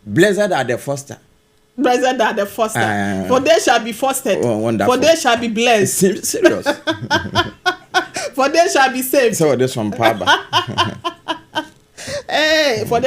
Blessed are the foster. Blessed are the foster, for they shall be fostered. Oh, wonderful. For they shall be blessed. Serious. For they shall be saved. Sɛ wɔde sɔmpa aba. Hey, for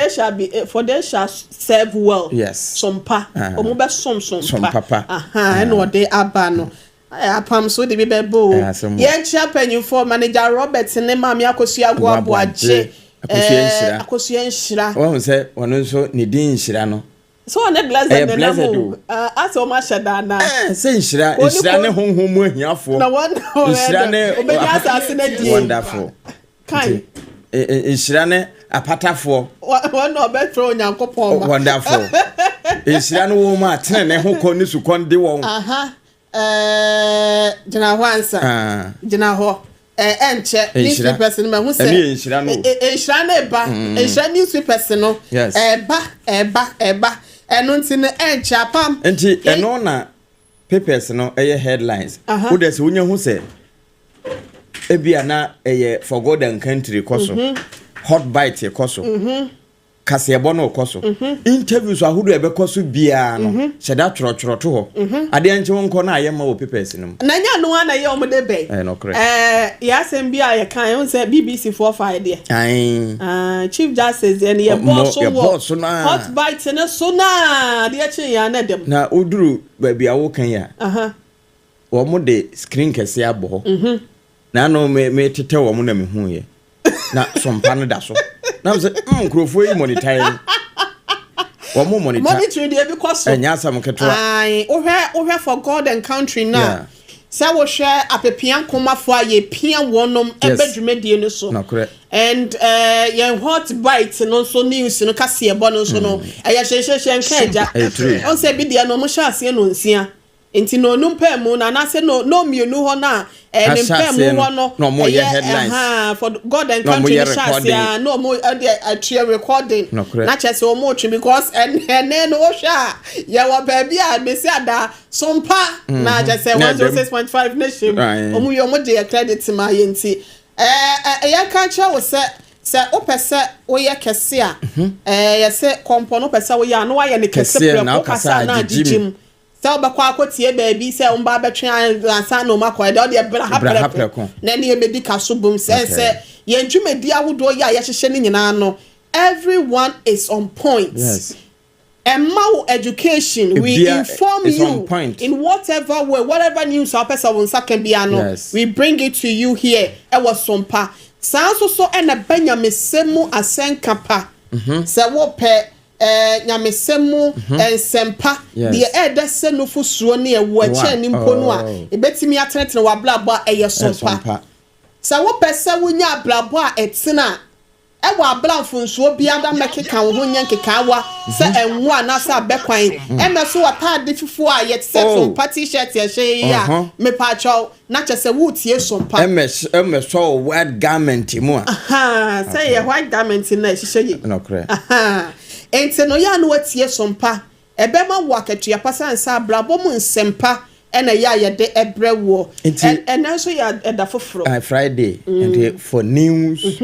they shall serve well. Sompa. Ɔmo bɛ som sompa. Som papa. Ɛna ɔde aba no. Apam so de bi bɛ bɔ o. Asɛm wɔ. Yɛn kyia panyinfoɔ, Manager Robert ne Maame Akosua Agoaboagye. Akosua Nhyira. Akosua Nhyira. Wɔn sɛ ɔno nso ne din Nhyira no. So ɔne blessed Ɛyɛ ne blessed nam o. o. Asɛ ɔmo ahyɛ daana. Sɛ nhyira, Oni nhyira ne honhom mu ahiafoɔ. Na wɔn Nhyira ne obɛnya asase no die. Wonderful. Kan. Nti, nhyira ne apatafoɔ. Wɔn na ɔbɛtwerɛ Onyankopɔn ma. Wonderful. Nhyira ne wɔn mu a tene ne ho kɔ ne sukɔn de wɔn. Aha, gyina hɔ ansa. Gyina hɔ, ɛnkyɛ Nhyira. newspapers no mahu sɛ Ɛno yɛ nhyira no o. Nhyira no ɛba, nhyira newspapers no. Ɛba, ɛba, ɛba. Ɛno nti no ɛnkyɛ, apam. Nti ɛno na papers no ɛyɛ headlines. Wode sɛ wonya ho sɛ ebia na ɛyɛ For God and Country kɔ so, Hot Bite kɔ so, kaseɛbɔ no kɔ so, interviews ahodoɔ a ɛbɛkɔ so biara no, hyɛ da twerɛtwerɛ to hɔ. Adeɛ nkye wo nkɔ no a yɛma wɔ papers no mu. Na nyɛ no a na ɛyɛ ɔmo de bɛn. Ɛyɛ nokorɛ. Yɛ asɛm bi a yɛka ɛho sɛ BBC foɔ fa yɛ deɛ. Ae. Ah, Chief Justice deɛ no yɛbɔɔ so Yɛbɔɔ so wɔ naa. Hot Bite no so naa adeɛ kye yɛn ana dɛm. Na woduru baabi a woka yi a, wɔn de screen kɛseɛ abɔ hɔ na ano me me tetɛ wɔn na mehu yɛ na sompa no da so na sɛ nkurɔfoɔ yi monitor yi, wɔn monitor. Monitoring deɛ bi kɔ so. Ɛnyɛ asɛm ketewa. Ae, wohwɛ For God and Country na sɛ wohwɛ apepia nkomafoɔ a yɛpia wɔnom ɛbɛ dwumadie no so. And yɛn Hot Bite no nso, news no, kaseɛbɔ no nso no, ɛyɛ hyehyɛhyɛ nka agya. Ɛyɛ true. Ɔn sɛ bi deɛ no ɔmo hyɛ aseɛ no 6 nti na onum pɛɛ mu na anaasɛ no mmienu hɔ no a ne Ahyɛ mpɛɛ aseɛ mu no, hɔ no na ɔmo yɛ ɛyɛ headlines. Ɛha, For God and Na ɔmo Country yɛ no hyɛ aseɛ recording. a na ɔmo ɛde atua recording. Na kyerɛ sɛ ɔmo twe because ɛnɛ no wohwɛ a yɛwɔ baabi a besi ada sompa na kyerɛ sɛ Na 106.5 ne hyɛ mu. Aye. Ɔmo yɛ ɔmo gye yɛ credit ma yɛ nti ɛɛ ɛyɛ ka kyerɛ wo sɛ wopɛ sɛ woyɛ kɛse a, yɛsɛ kɔmpɔ no wopɛ sɛ woyɛ a na woayɛ ne kɛse Kɛseɛ na prɛko wokasa kasa na agyegye agyegye mu. mu sɛ wobɛkɔ akɔtie baabi sɛ womba bɛtwe ansa na ɔma akɔ ɛdeɛ ɔdeɛ bra ha Bra ha prɛko prɛko. na ɛne yɛbɛdi ka so bom sɛ sɛ yɛn dwumadi ahodoɔ yi a yɛhyehyɛ no nyinaa no, everyone is on point. Ɛma wo education, we Ebia inform is you on point. in whatever way, whatever news a wopɛ sɛ wo nsa ka bia no, we bring it to you here ɛwɔ Sompa. Saa nso so ɛna bɛ nyamesɛm mu asɛnka pa sɛ wopɛ nyamesɛm mu nsɛmpa deɛ ɛɛdɛ sɛ nufosuo ne ɛwɔ ɛkyɛn ne mpo no a ebɛtumi atenetene w'abrabɔ a, ɛyɛ Sompa. Sompa. Sɛ wopɛ sɛ wonya abrabɔ a ɛtena a ɛwɔ abra mfonsuo biara mɛkeka wo ho nyɛ nkekaawa sɛ ɛnwo anaasɛ abɛkwan ɛmɛ so wɔtaade fufuo a yɛte sɛ Sompa T-shirt yɛhyɛ yi a, mepaakyɛw, na kyɛ sɛ woretie Sompa. Ɛmɛ sɔ wo white garment mu a. Ahaa, sɛ yɛ white garment na ɛhyehyɛ yi. Ahaa. Nti no yɛ a na watie Sompa, ɛbɛma wo akatua pa sane sɛ abrabɔ mu nsɛmpa ɛna ɛyɛ a yɛde ɛbrɛ woɔ. Ɛnɛ nso yɛ ɛda foforɔ. Friday nti for news,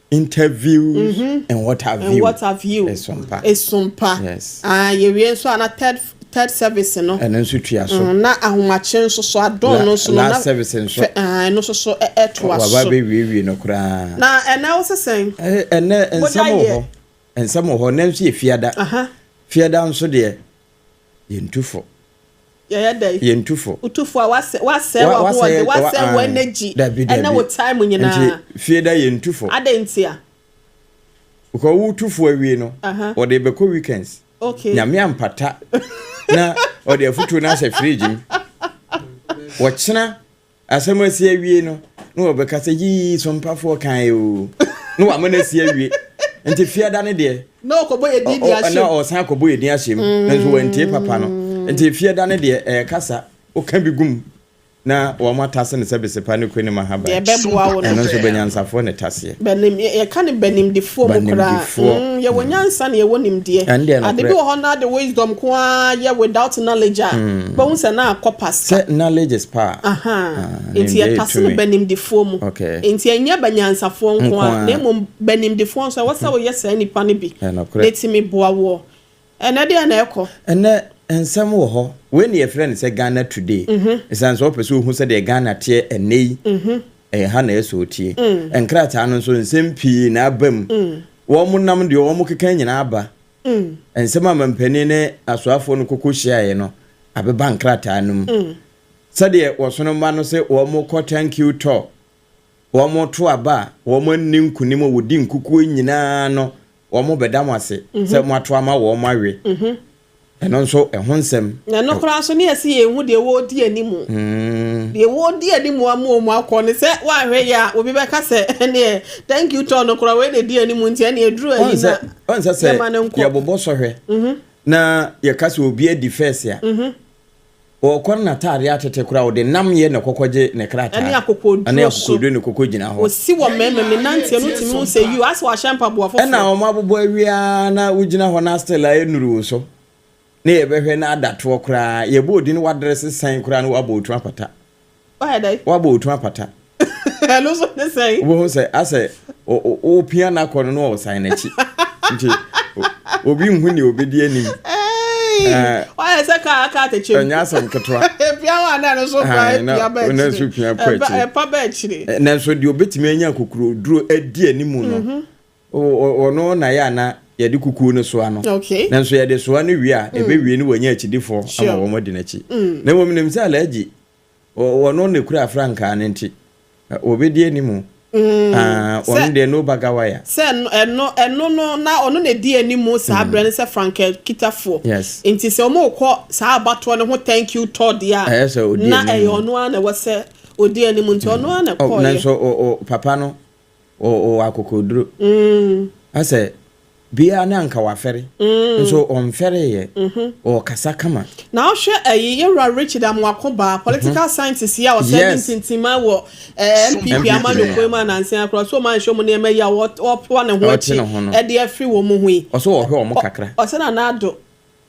interviews and what have and you. What have you. Esompa. Esompa. Ah, yɛwie nso a na third service no. Ɛno nso tua so. Na ahomakye nso so adɔn no nso no last na service nso. Ah, ɛno nso so ɛtoa waba so. Bɛwiewie no koraa. Na ɛnɛ wo sesɛn? Ɛnɛ nsɛm wɔ Mogya hɔ, nsɛm wɔ hɔ. Ɛnɛ nso yɛ fiada. Fiada nso deɛ yɛntu fo. Yɛyɛ dɛ Yɛntu fo. Wotufo a wasɛ w'ahoɔden, wasɛ wo energy Dabi, ɛne dabi. wo time nyinaa. Nti fiada yɛntu fo. Adɛn nti a? Because wotu fo awie no, wɔde bɛkɔ weekends. Nyame ampata na ɔde afutuo no ahyɛ fridge mu, wɔkyena asɛm asi awie no na wɔbɛka sɛ yii sompafoɔ kan o na wama no asi awie. Nti fiada no deɛ Na ɔkɔbɔ yɛ din di na ahyɛ mu. ɔsan akɔbɔ yɛ din ahyɛ mu nso wɔntie papa no. Nti fiada no deɛ ɛyɛ kasa woka bi gum na wɔn atase ne sɛ besepa ne kɔ anim ahaba. Deɛ ɛbɛboa wo no. Ɛno nso bɛnyansafoɔ ne taseɛ. Bɛnim yɛka ne bɛnimdifoɔ mu koraa. Bɛnimdifoɔ. Yɛwɔ nyansa na yɛwɔ nimdeɛ. Ɛno deɛ ade nokorɛ. bi wɔ hɔ na de wisdom ko ara yɛ without knowledge a, bɛhu sɛ na akɔ pasta. Sɛ knowledge is power. Aha. Ah, nti nimdeɛ yɛ yɛtase no tumi. bɛnimdifoɔ mu. Nti ɛnyɛ bɛnyansafoɔ nko Nko a ara. Na mmom bɛnimdifoɔ nso ɛwɔ sɛ woyɛ saa nipa no bi Ɛyɛ nokorɛ. na ɛtumi boa woɔ. Ɛnɛ deɛ na ɛkɔ. Ɛnɛ nsɛm wɔ hɔ. Wei ne yɛfrɛ no sɛ Ghana Today. Ɛsiane sɛ wopɛ sɛ wohu sɛdeɛ Ghana teɛ ɛnnɛ yi, ɛyɛ ha na ɛsɛ otie. Nkrataa no nso, nsɛm pii na aba mu. Wɔn nam deɛ wɔn keka nyinaa aba. Nsɛm a mampanin ne asoafoɔ no kɔkɔ hyiaeɛ no abeba nkrataa no mu. Sɛdeɛ wɔsono mma no sɛ wɔn kɔ thank you tour, wɔn to aba a wɔn ani nkunim a wɔdi nkukuo nyinaa no, wɔn bɛda mo ase sɛ mo ato ama wɔn awe. Ɛno nso ɛho nsɛm. Na ɛno koraa nso ne yɛsi yɛn hu deɛ wɔredi anim. Deɛ wɔredi anim ama wɔn akɔ ne sɛ wɔahwɛ yɛ a, obi bɛka sɛ ɛneɛ thank you tour no koraa, wei na edi anim, nti ɛneɛ eduru ayi na ɔnsɛ sɛ yɛma no nkɔ. Yɛbobɔ sɔhwɛ na yɛka sɛ obi adi first a, wɔkɔ no n'ataade atete koraa, wɔde nam yɛ na kɔkɔ gye ne krataa. Ɛne akokoduro. Ɛne so. Akokoduro ne kɔkɔ gyina hɔ. Osi wɔ mmarima mu ne nanteɛ no, tumi hu sɛ yiw, asɛ wahyɛ mpaboa foforɔ. Ɛna wɔn abobɔ awia na wogyina hɔ na still a ɛnuru wo so ne yɛbɛhwɛ na adatoɔ koraa, yɛbɔ odi no wadere sesan koraa na wabɔ otu apata. Wayɛ dɛ. Wabɔ otu apata. Ɛno nso ne sɛn? Wobɛhu sɛ asɛ wopia no akɔ no na ɔsan n'akyi, nti obi nhu nea obɛdi anim. Wayɛ sɛ kaa aka atɛkyɛ mu. Ɛnyɛ asɛm ketewa. Pia wa na ɛno nso koraa Ae, na pia ba ɔno akyire. nso pia kɔ akyire. Ɛpa ba akyire. Nanso deɛ obɛtumi anya kokoroduro adi anim no, ɔno na yɛ ana yɛde kukuo no soa no. Nanso yɛde soa no wie a, ɛbɛwie no wanya akyidifoɔ ama wɔn adi n'akyi. Na mmom nim sɛ Alhaji ɔno na kura frankaa no, nti wɔbɛdi anim. Ah, ɔno deɛ no bagawaya. Sɛ ɛno no na ɔno na edi anim saa berɛ no sɛ frankaa kitafoɔ. Nti sɛ wɔn rekɔ saa abatoɔ no ho thank you tour deɛ a, Ɛyɛ sɛ ɔdi na anim. Ɛyɛ ɔno ara na ɛwɔ sɛ odi anim, nti ɔno ara na Oh, ɛkɔɔyɛ. nanso papa no ɔwɔ akokoduro. Asɛ biara na anka wafɛre nso ɔmfɛreyɛ, ɔkasa kama. Na wohwɛ ɛyi, yɛwura Richard Amoako Baa, political scientist yi a ɔsɛ de ntintima wɔ NPP NPP amanyɔkuo mu ananse akora so ɔma nhyɛ mu nneɛma yi a wɔpoa ne ho Ɔte akyi ne ho no. ɛde afiri wɔn mu ho yi. Ɔso wɔhwɛ ɔmo kakra. Ɔsɛ Nana Addo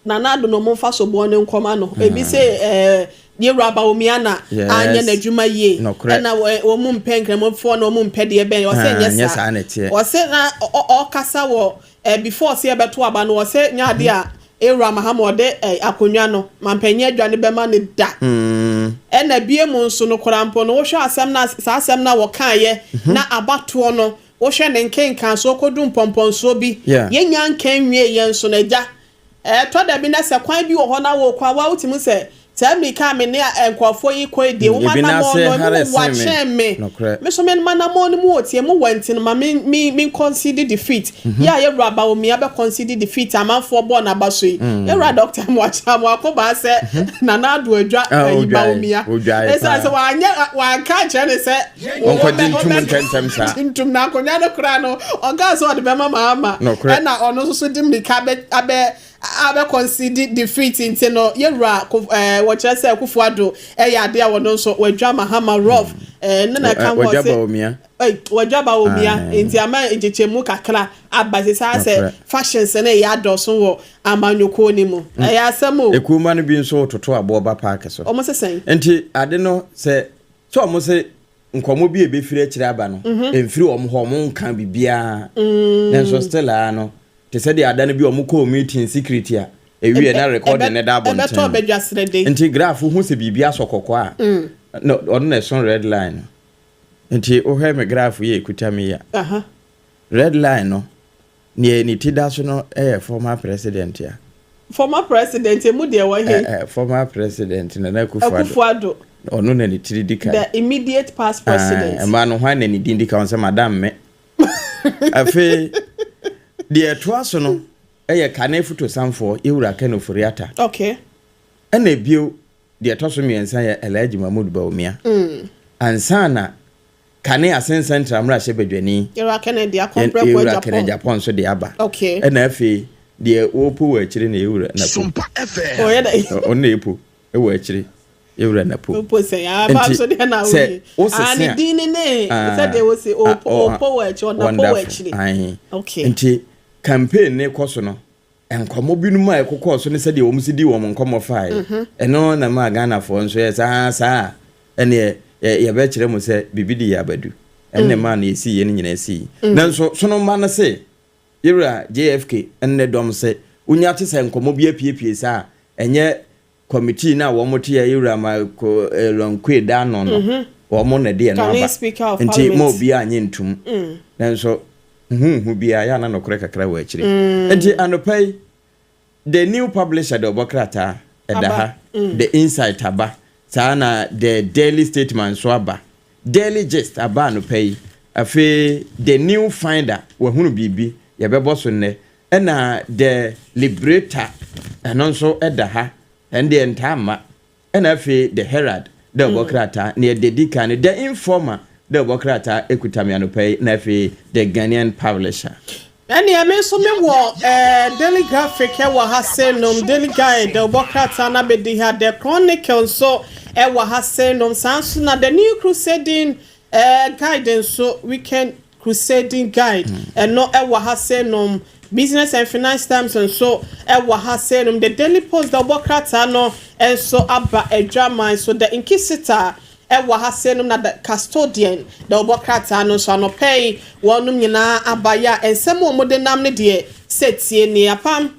na ɔmo nfa so boɔ ne nkɔma no ebi sɛ yɛwura Bawumia na anyɛ n'adwuma yie. Nokorɛ. Ɛna wɔn mu mpɛ nkramofoɔ na wɔn mu mpɛ deɛ bɛn. Ɔsɛ Ah, nyɛ nyɛ saa. saa na ɛteɛ. Ɔsɛ na ɔkasa wɔ before sɛ yɛbɛto aba no, ɔsɛ nyɛ adeɛ a ewura Mahama ɔde akonnwa no mampanyin adwa ne bɛma ne da. Ɛna bie mu nso no koraa mpo no, wohwɛ asɛm na saa asɛm na wɔkaeɛ na abatoɔ no, wohwɛ ne nkenkan so kɔdu mpɔmpɔnsoɔ bi, yɛnya nkan wie yɛn nso no agya ɛtɔ da bi na sɛ kwan bi wɔ hɔ na wɔkɔ a, wotumi sɛ saa mmirika a me ne nkurɔfoɔ yi kɔ yi deɛ, wɔn Ebi anammɔn n'ase no hare emu wa sen me. kyɛn me. Nokorɛ. Me so me anammɔn no mu wɔ tie mu wɔ, nti no ma me concede defeat yɛ a yɛwura Bawumia bɛ concede defeat, amanfoɔ bɔɔ n'aba so yi, yɛwura Dr. Amoakye Amoako Baa sɛ Nana Addo adwa Ah, ayi odwae. Bawumia Odwae ɛsiane paa. sɛ wanyɛ wanka nkyerɛ ne sɛ Ɔnkɔgye ntum ntɛmntɛm saa. Ntum na akonnwa no koraa no, ɔnka sɛ ɔde bɛma Mahama. Nokorɛ. Ɛna ɔno nso so de mmirika abɛ concede defeat, nti no yɛwura wɔkyerɛ sɛ Akufo Addo ɛyɛ adeɛ a wɔno nso wɔadwa Mahama rough ne na ɛka ho. Wɔdwa ɔse Bawumia. Ɛy, wɔdwa Bawumia. Aye. Nti ama nkyekyɛmu kakra aba sɛ saa sɛ Nokorɛ. factions no ɛyɛ adɔso wɔ amanyɔkuo no mu. Ɛyɛ asɛm o. Ekuoma no bi nso toto aboɔ ba paaki so. Ɔmo sesɛn? Nti ade no sɛ ɔmo sɛ nkɔmɔ bi a ebɛfiri akyire aba no, mfiri wɔn hɔ, ɔmo nka biribiara. Nanso still a no te sɛ deɛ ada no bi ɔmo kɔɔ meeting secret a ewie na recording ne da ɛbɛtɔ abɔnten. Bɛdwa serɛ de. Nti graph hu sɛ biribi asɔ kɔkɔɔ a na ɔno na ɛso red line no. Nti wohwɛ me graph yi a ekuta mi yi a, red line no, neɛ ne ti da so no yɛ former president a Former president emu deɛ wɔ he? Former President Nana Akufo-Addo. Akufo Addo. Ɔno na ne tiri di kan. The immediate past president. Mmaa no, hwan na ne din di kan? Sɛ madam me. Afei deɛ ɛtoa so no yɛ kane fotosanfoɔ yɛwura Ken Ofori-Atta. Ɛna ebio deɛ ɛtɔ so mmiɛnsa yɛ Alhaji Mahmood Bawumia. Ansa na kane Assin Central mmarahyɛ badwani Yɛwura Kennedy Akɔmprɛko yɛwura Agyapong. Kennedy Agyapong nso de aba. Ɛna afei deɛ wɔrepo wɔ akyire na yɛwura Napo. Sompa FM. Ɔyɛ dɛ. Ɔno na ɛpo wɔ akyire, yɛwura Napo. Opo sɛn aba Nti, so deɛ na sɛ woyi wosese ah ne a din ne Ah, sɛdeɛ wosi ah, opo opo wɔ akyi, ɔnapo wɔ wonderful. akyire. Aye. Okay. Nti campaign ne kɔ so no, nkɔmmɔ binom a ɛkokɔɔ so ne sɛdeɛ wɔn si di wɔn nkɔmmɔ faeɛ, ɛno na maa Ghanafoɔ nso yɛ saa saa a, ɛneɛ yɛbɛkyerɛ mu sɛ biribi de yɛ abadu. Ɛnna maa no yɛsii yɛ no nyinaa sii. Nanso sonoma no se yɛwura JFK ne dɔm se Wonya te sɛ nkɔmmɔ bi apiepie saa a, ɛnyɛ committee no a wɔn te yɛ Ewura Michael Elonque Dano no, wɔn na ɛde ɛno Kane aba. Speaker of Nti ma Parliament. obiara nye ntom. Nanso huhuhu biara yɛ ana nokorɛ kakra wɔ akyire. Nti anɔpa yi, The New Publisher de ɔbɔ krataa ɛda Aba. ha, The Insight aba, saa na The Daily Statement nso aba. Daily Gist aba anɔpa yi. Afei The New Finder, wahunu biribi, yɛbɛbɔ so nnɛ. Ɛna The Liberator, ɛno nso ɛda ha, ɛno deɛ ntaa mma. Ɛna afei The Herald dɛ ɔbɔ krataa, nea ɛdi kan no, The Informer dɛ ɔbɔ krataa ekuta me anɔpa yi, na afei The Ghanaian Publisher. Ɛnneɛ me nso mewɔ Daily Graphic ɛwɔ ha se nom, Daily Guide ɔbɔ krataa na bɛdi ha, The Chronicle nso ɛwɔ ha se nom, saa nso na The New Crusading Guide nso, Weekend Crusading Guide ɛno ɛwɔ ha se nom, Business and Finance Times nso ɛwɔ ha se nom, The Daily Post da ɔbɔ krataa no nso aba adwaman so, The Inquisitor ɛwɔ ha se nom, na The Custodian da ɔbɔ krataa no nso anɔpɛ yi wɔnom nyinaa aba yɛ a nsɛm a wɔde nam ne deɛ sɛ tie ne apam.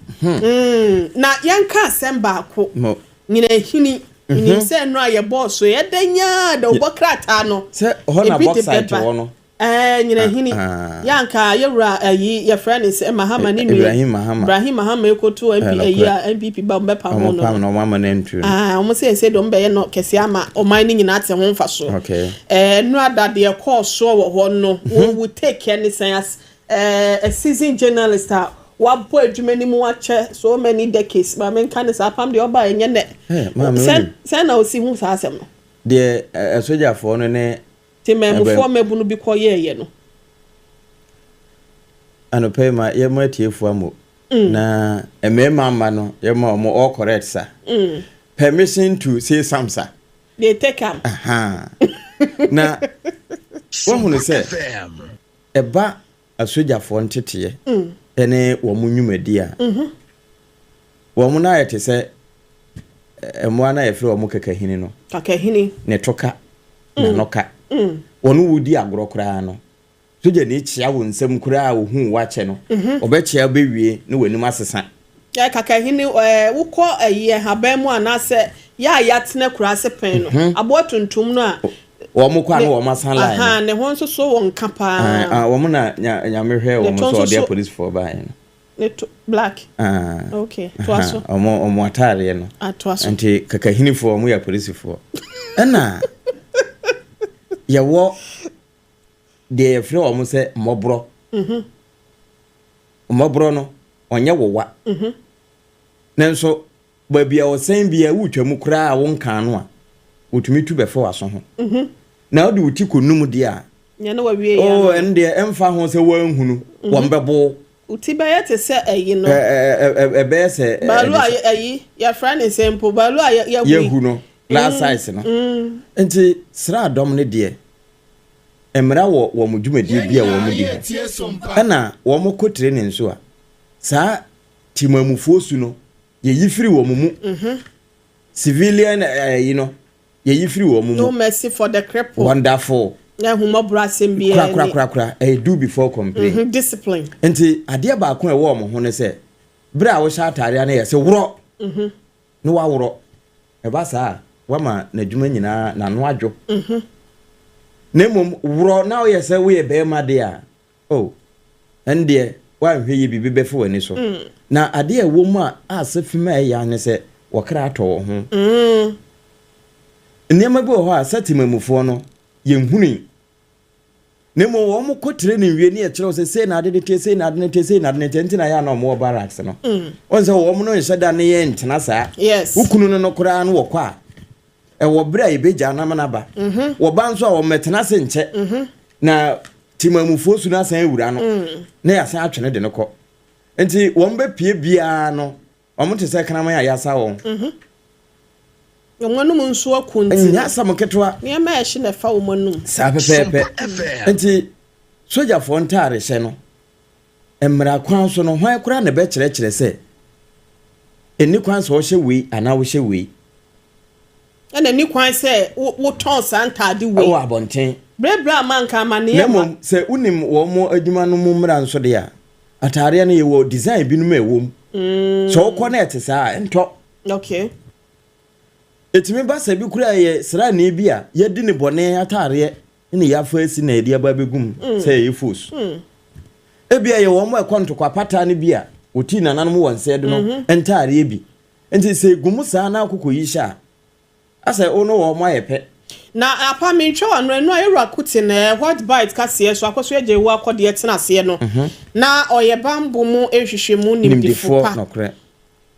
Na yɛnka asɛm baako Mo nyina ehini nim sɛ nnora a yɛbɔɔ so yɛda nyaa da ɔbɔ krataa no sɛ hɔ na ebi de bauxite bɛba. wɔ no. Nyina hini Ah. yɛanka yɛwura ayi yɛfrɛ ne sɛ Mahama ne nua Ibrahim Mahama. Ibrahim Mahama ekoto MP Nokorɛ. ayi a NPP ba ɔmo bɛpa ho Ɔmo no pam na ɔmo ama no ntu no. Ah, ɔmo sɛ ɛsɛ de ɔmo bɛyɛ no kɛseɛ ama ɔman no nyinaa te ho mfa so. Nnora da deɛ kɔɔ soɔ wɔ hɔ no, wɔn will take care ne sɛn as a seasoned journalist a wabɔ adwuma no mu akyɛ so many decades, maame nka ne saa apam deɛ ɔba ɛnyɛ nɛ. Maame, sɛn wonim. Sɛn na osi hu saa asɛm no? Deɛ ɛsogyafoɔ no ne te mɛmufoɔ mɛbu bi kɔ yɛɛyɛ no. Anɔpa yi ma yɛma atiefoɔ amo na mmarima mma no, yɛma ɔmo all correct sa permission to say some sa. They take am. Aha. Na woahunu sɛ ɛba asogyafoɔ nteteɛ ɛne wɔn nnwumadi a wɔn no ayɛ te sɛ mmoa no a yɛfrɛ wɔn kakahini no. Kakahini. Ne to ka na no ka wɔn wodi agorɔ koraa no, sogyani kyea wo nsam koraa a ohun wakyɛ no, ɔbɛkyea bɛwie na w'anim asesa. Kakahini, wokɔ ɛyi ɛhaban mu anaasɛ yɛ a yɛatena kura ase pɛn no, aboa tuntum no a Wɔn kɔ a na wɔn asan line no. Aha, ne ho nso so wɔ nka paa. Ah, ah, wɔn na Nyame hwɛ Ne wɔn to so nso ɔde apolisifoɔ baeɛ no. Ne to black. Ah. Okay, toa so. Aha, ɔmo ataareɛ no. Atoa so. Nti kakahinifoɔ ɔmo yɛ apolisifoɔ, ɛna yɛwɔ deɛ yɛfrɛ wɔn sɛ mmɔborɔ. Mmɔborɔ no ɔnyɛ wowa, nanso baabi a ɔsɛn bi a wotwa mu koraa a wonkan no a wotumi tu bɛfɛ w'aso ho na wode wo ti kɔnum deɛ a nyɛ ne wawie oh, yɛ no. Ɛno deɛ ɛmfa ho sɛ woanhunu wɔn bɛbo. Wo ti bɛyɛ te sɛ ɛyi no. Ɛbɛyɛ sɛ baalu a ɛyi yɛfrɛ ne sɛ mpo baalu a yɛhu yi. Yɛhu no last size no. Nti sraadɔm no deɛ, mmara wɔ wɔn dwumadie bi a wɔn di ho, ɛna wɔn kɔ training nso a saa timamufoɔ su no yɛyi firi wɔn mu, civilian ɛyi no yɛyi firi wɔn No mu. mercy for the cripple. Wonderful. Na ehumɔborɔ asɛm biara Kora kora kora kora, ɛyɛ do before complain. Discipline. Nti adeɛ baako a ɛwɔ wɔn ho ne sɛ bere a wɔhyɛ ataadeɛ no yɛ sɛ worɔ na waworɔ, ɛba saa a wama n'adwuma nyinaa n'ano adwo, na mmom worɔ na woyɛ sɛ woyɛ bɛrima deɛ a, o ɛn deɛ woanhwɛ yie biribi bɛfa w'ani so. Na adeɛ a ɛwɔ mu a asɛ fim a ɛyɛ ne sɛ wɔkra atɔ wɔ ho. Nneɛma bi wɔ hɔ a sɛ temamufoɔ no yɛnhunui, na mmom wɔn kɔ training wie ne yɛkyerɛw sɛ sei na ade ne teɛ, sei na ade ne teɛ, sei na ade ne teɛ. Nti na yɛ a na wɔn wɔ barracks no, wɔn sɛ wɔn no nhyɛ da ne yɛ ntena saa. Yes. Wo kunu no koraa no wɔkɔ a ɛwɔ berɛ a yɛbɛgya nam naba wɔba nso a wɔmmɛtena se nkyɛ na timamufoɔ su no asan awura no na yɛasan atwene de no kɔ. Nti wɔn bɛpie biara no, wɔn te sɛ kraman a yɛasa wɔn. Wɔn anum nso aku nti. Nyɛ asɛm ketewa. Nneɛma a ɛhye na ɛfa wɔn anum. Saa pɛpɛɛpɛ. Nti sogyafoɔ ntaare hyɛ no, mmara kwan so no, hwan koraa na ɛbɛkyerɛkyerɛ sɛ ɛni kwan sɛ ɔhyɛ wei anaa wohyɛ wei? Ɛna ni kwan sɛ wotɔn saa ntaade wei. Ɛwɔ abɔnten. Berebere a manka amaneɛ Na ma. mmom sɛ wonim wɔn mo adwuma no mu mmara nso deɛ a, ataareɛ no yɛwɔ design binom a ɛwɔ mu. Sɛ wokɔ na ɛte saa a, ɛntɔ. Okay. Ɛtumi ba sɛ bi koraa yɛ sraani bi a yɛadi ne bɔne ataareɛ na yɛafa asi na yɛde aba abɛgu mu sɛ ɛyɛ fos. Ebia ɛyɛ wɔn a ɛkɔ ntɔkwa pataa no bi a wɔtii nananom wɔ nsɛe do no ntaareɛ bi. Nti sɛ ɛgu mu saa na wokɔkɔyi hyɛ a, asɛ wo ne wɔn ayɛ pɛ. Na apa mentwa w'ano ɛno a yɛwura Kuti no ɛ White Bite kaseɛ so akɔso agya ewu akɔ deɛ tena aseɛ no na ɔyɛ banbo mu nhwehwɛmu nimdefo Nimdefoɔ, pa. nɔkorɛ.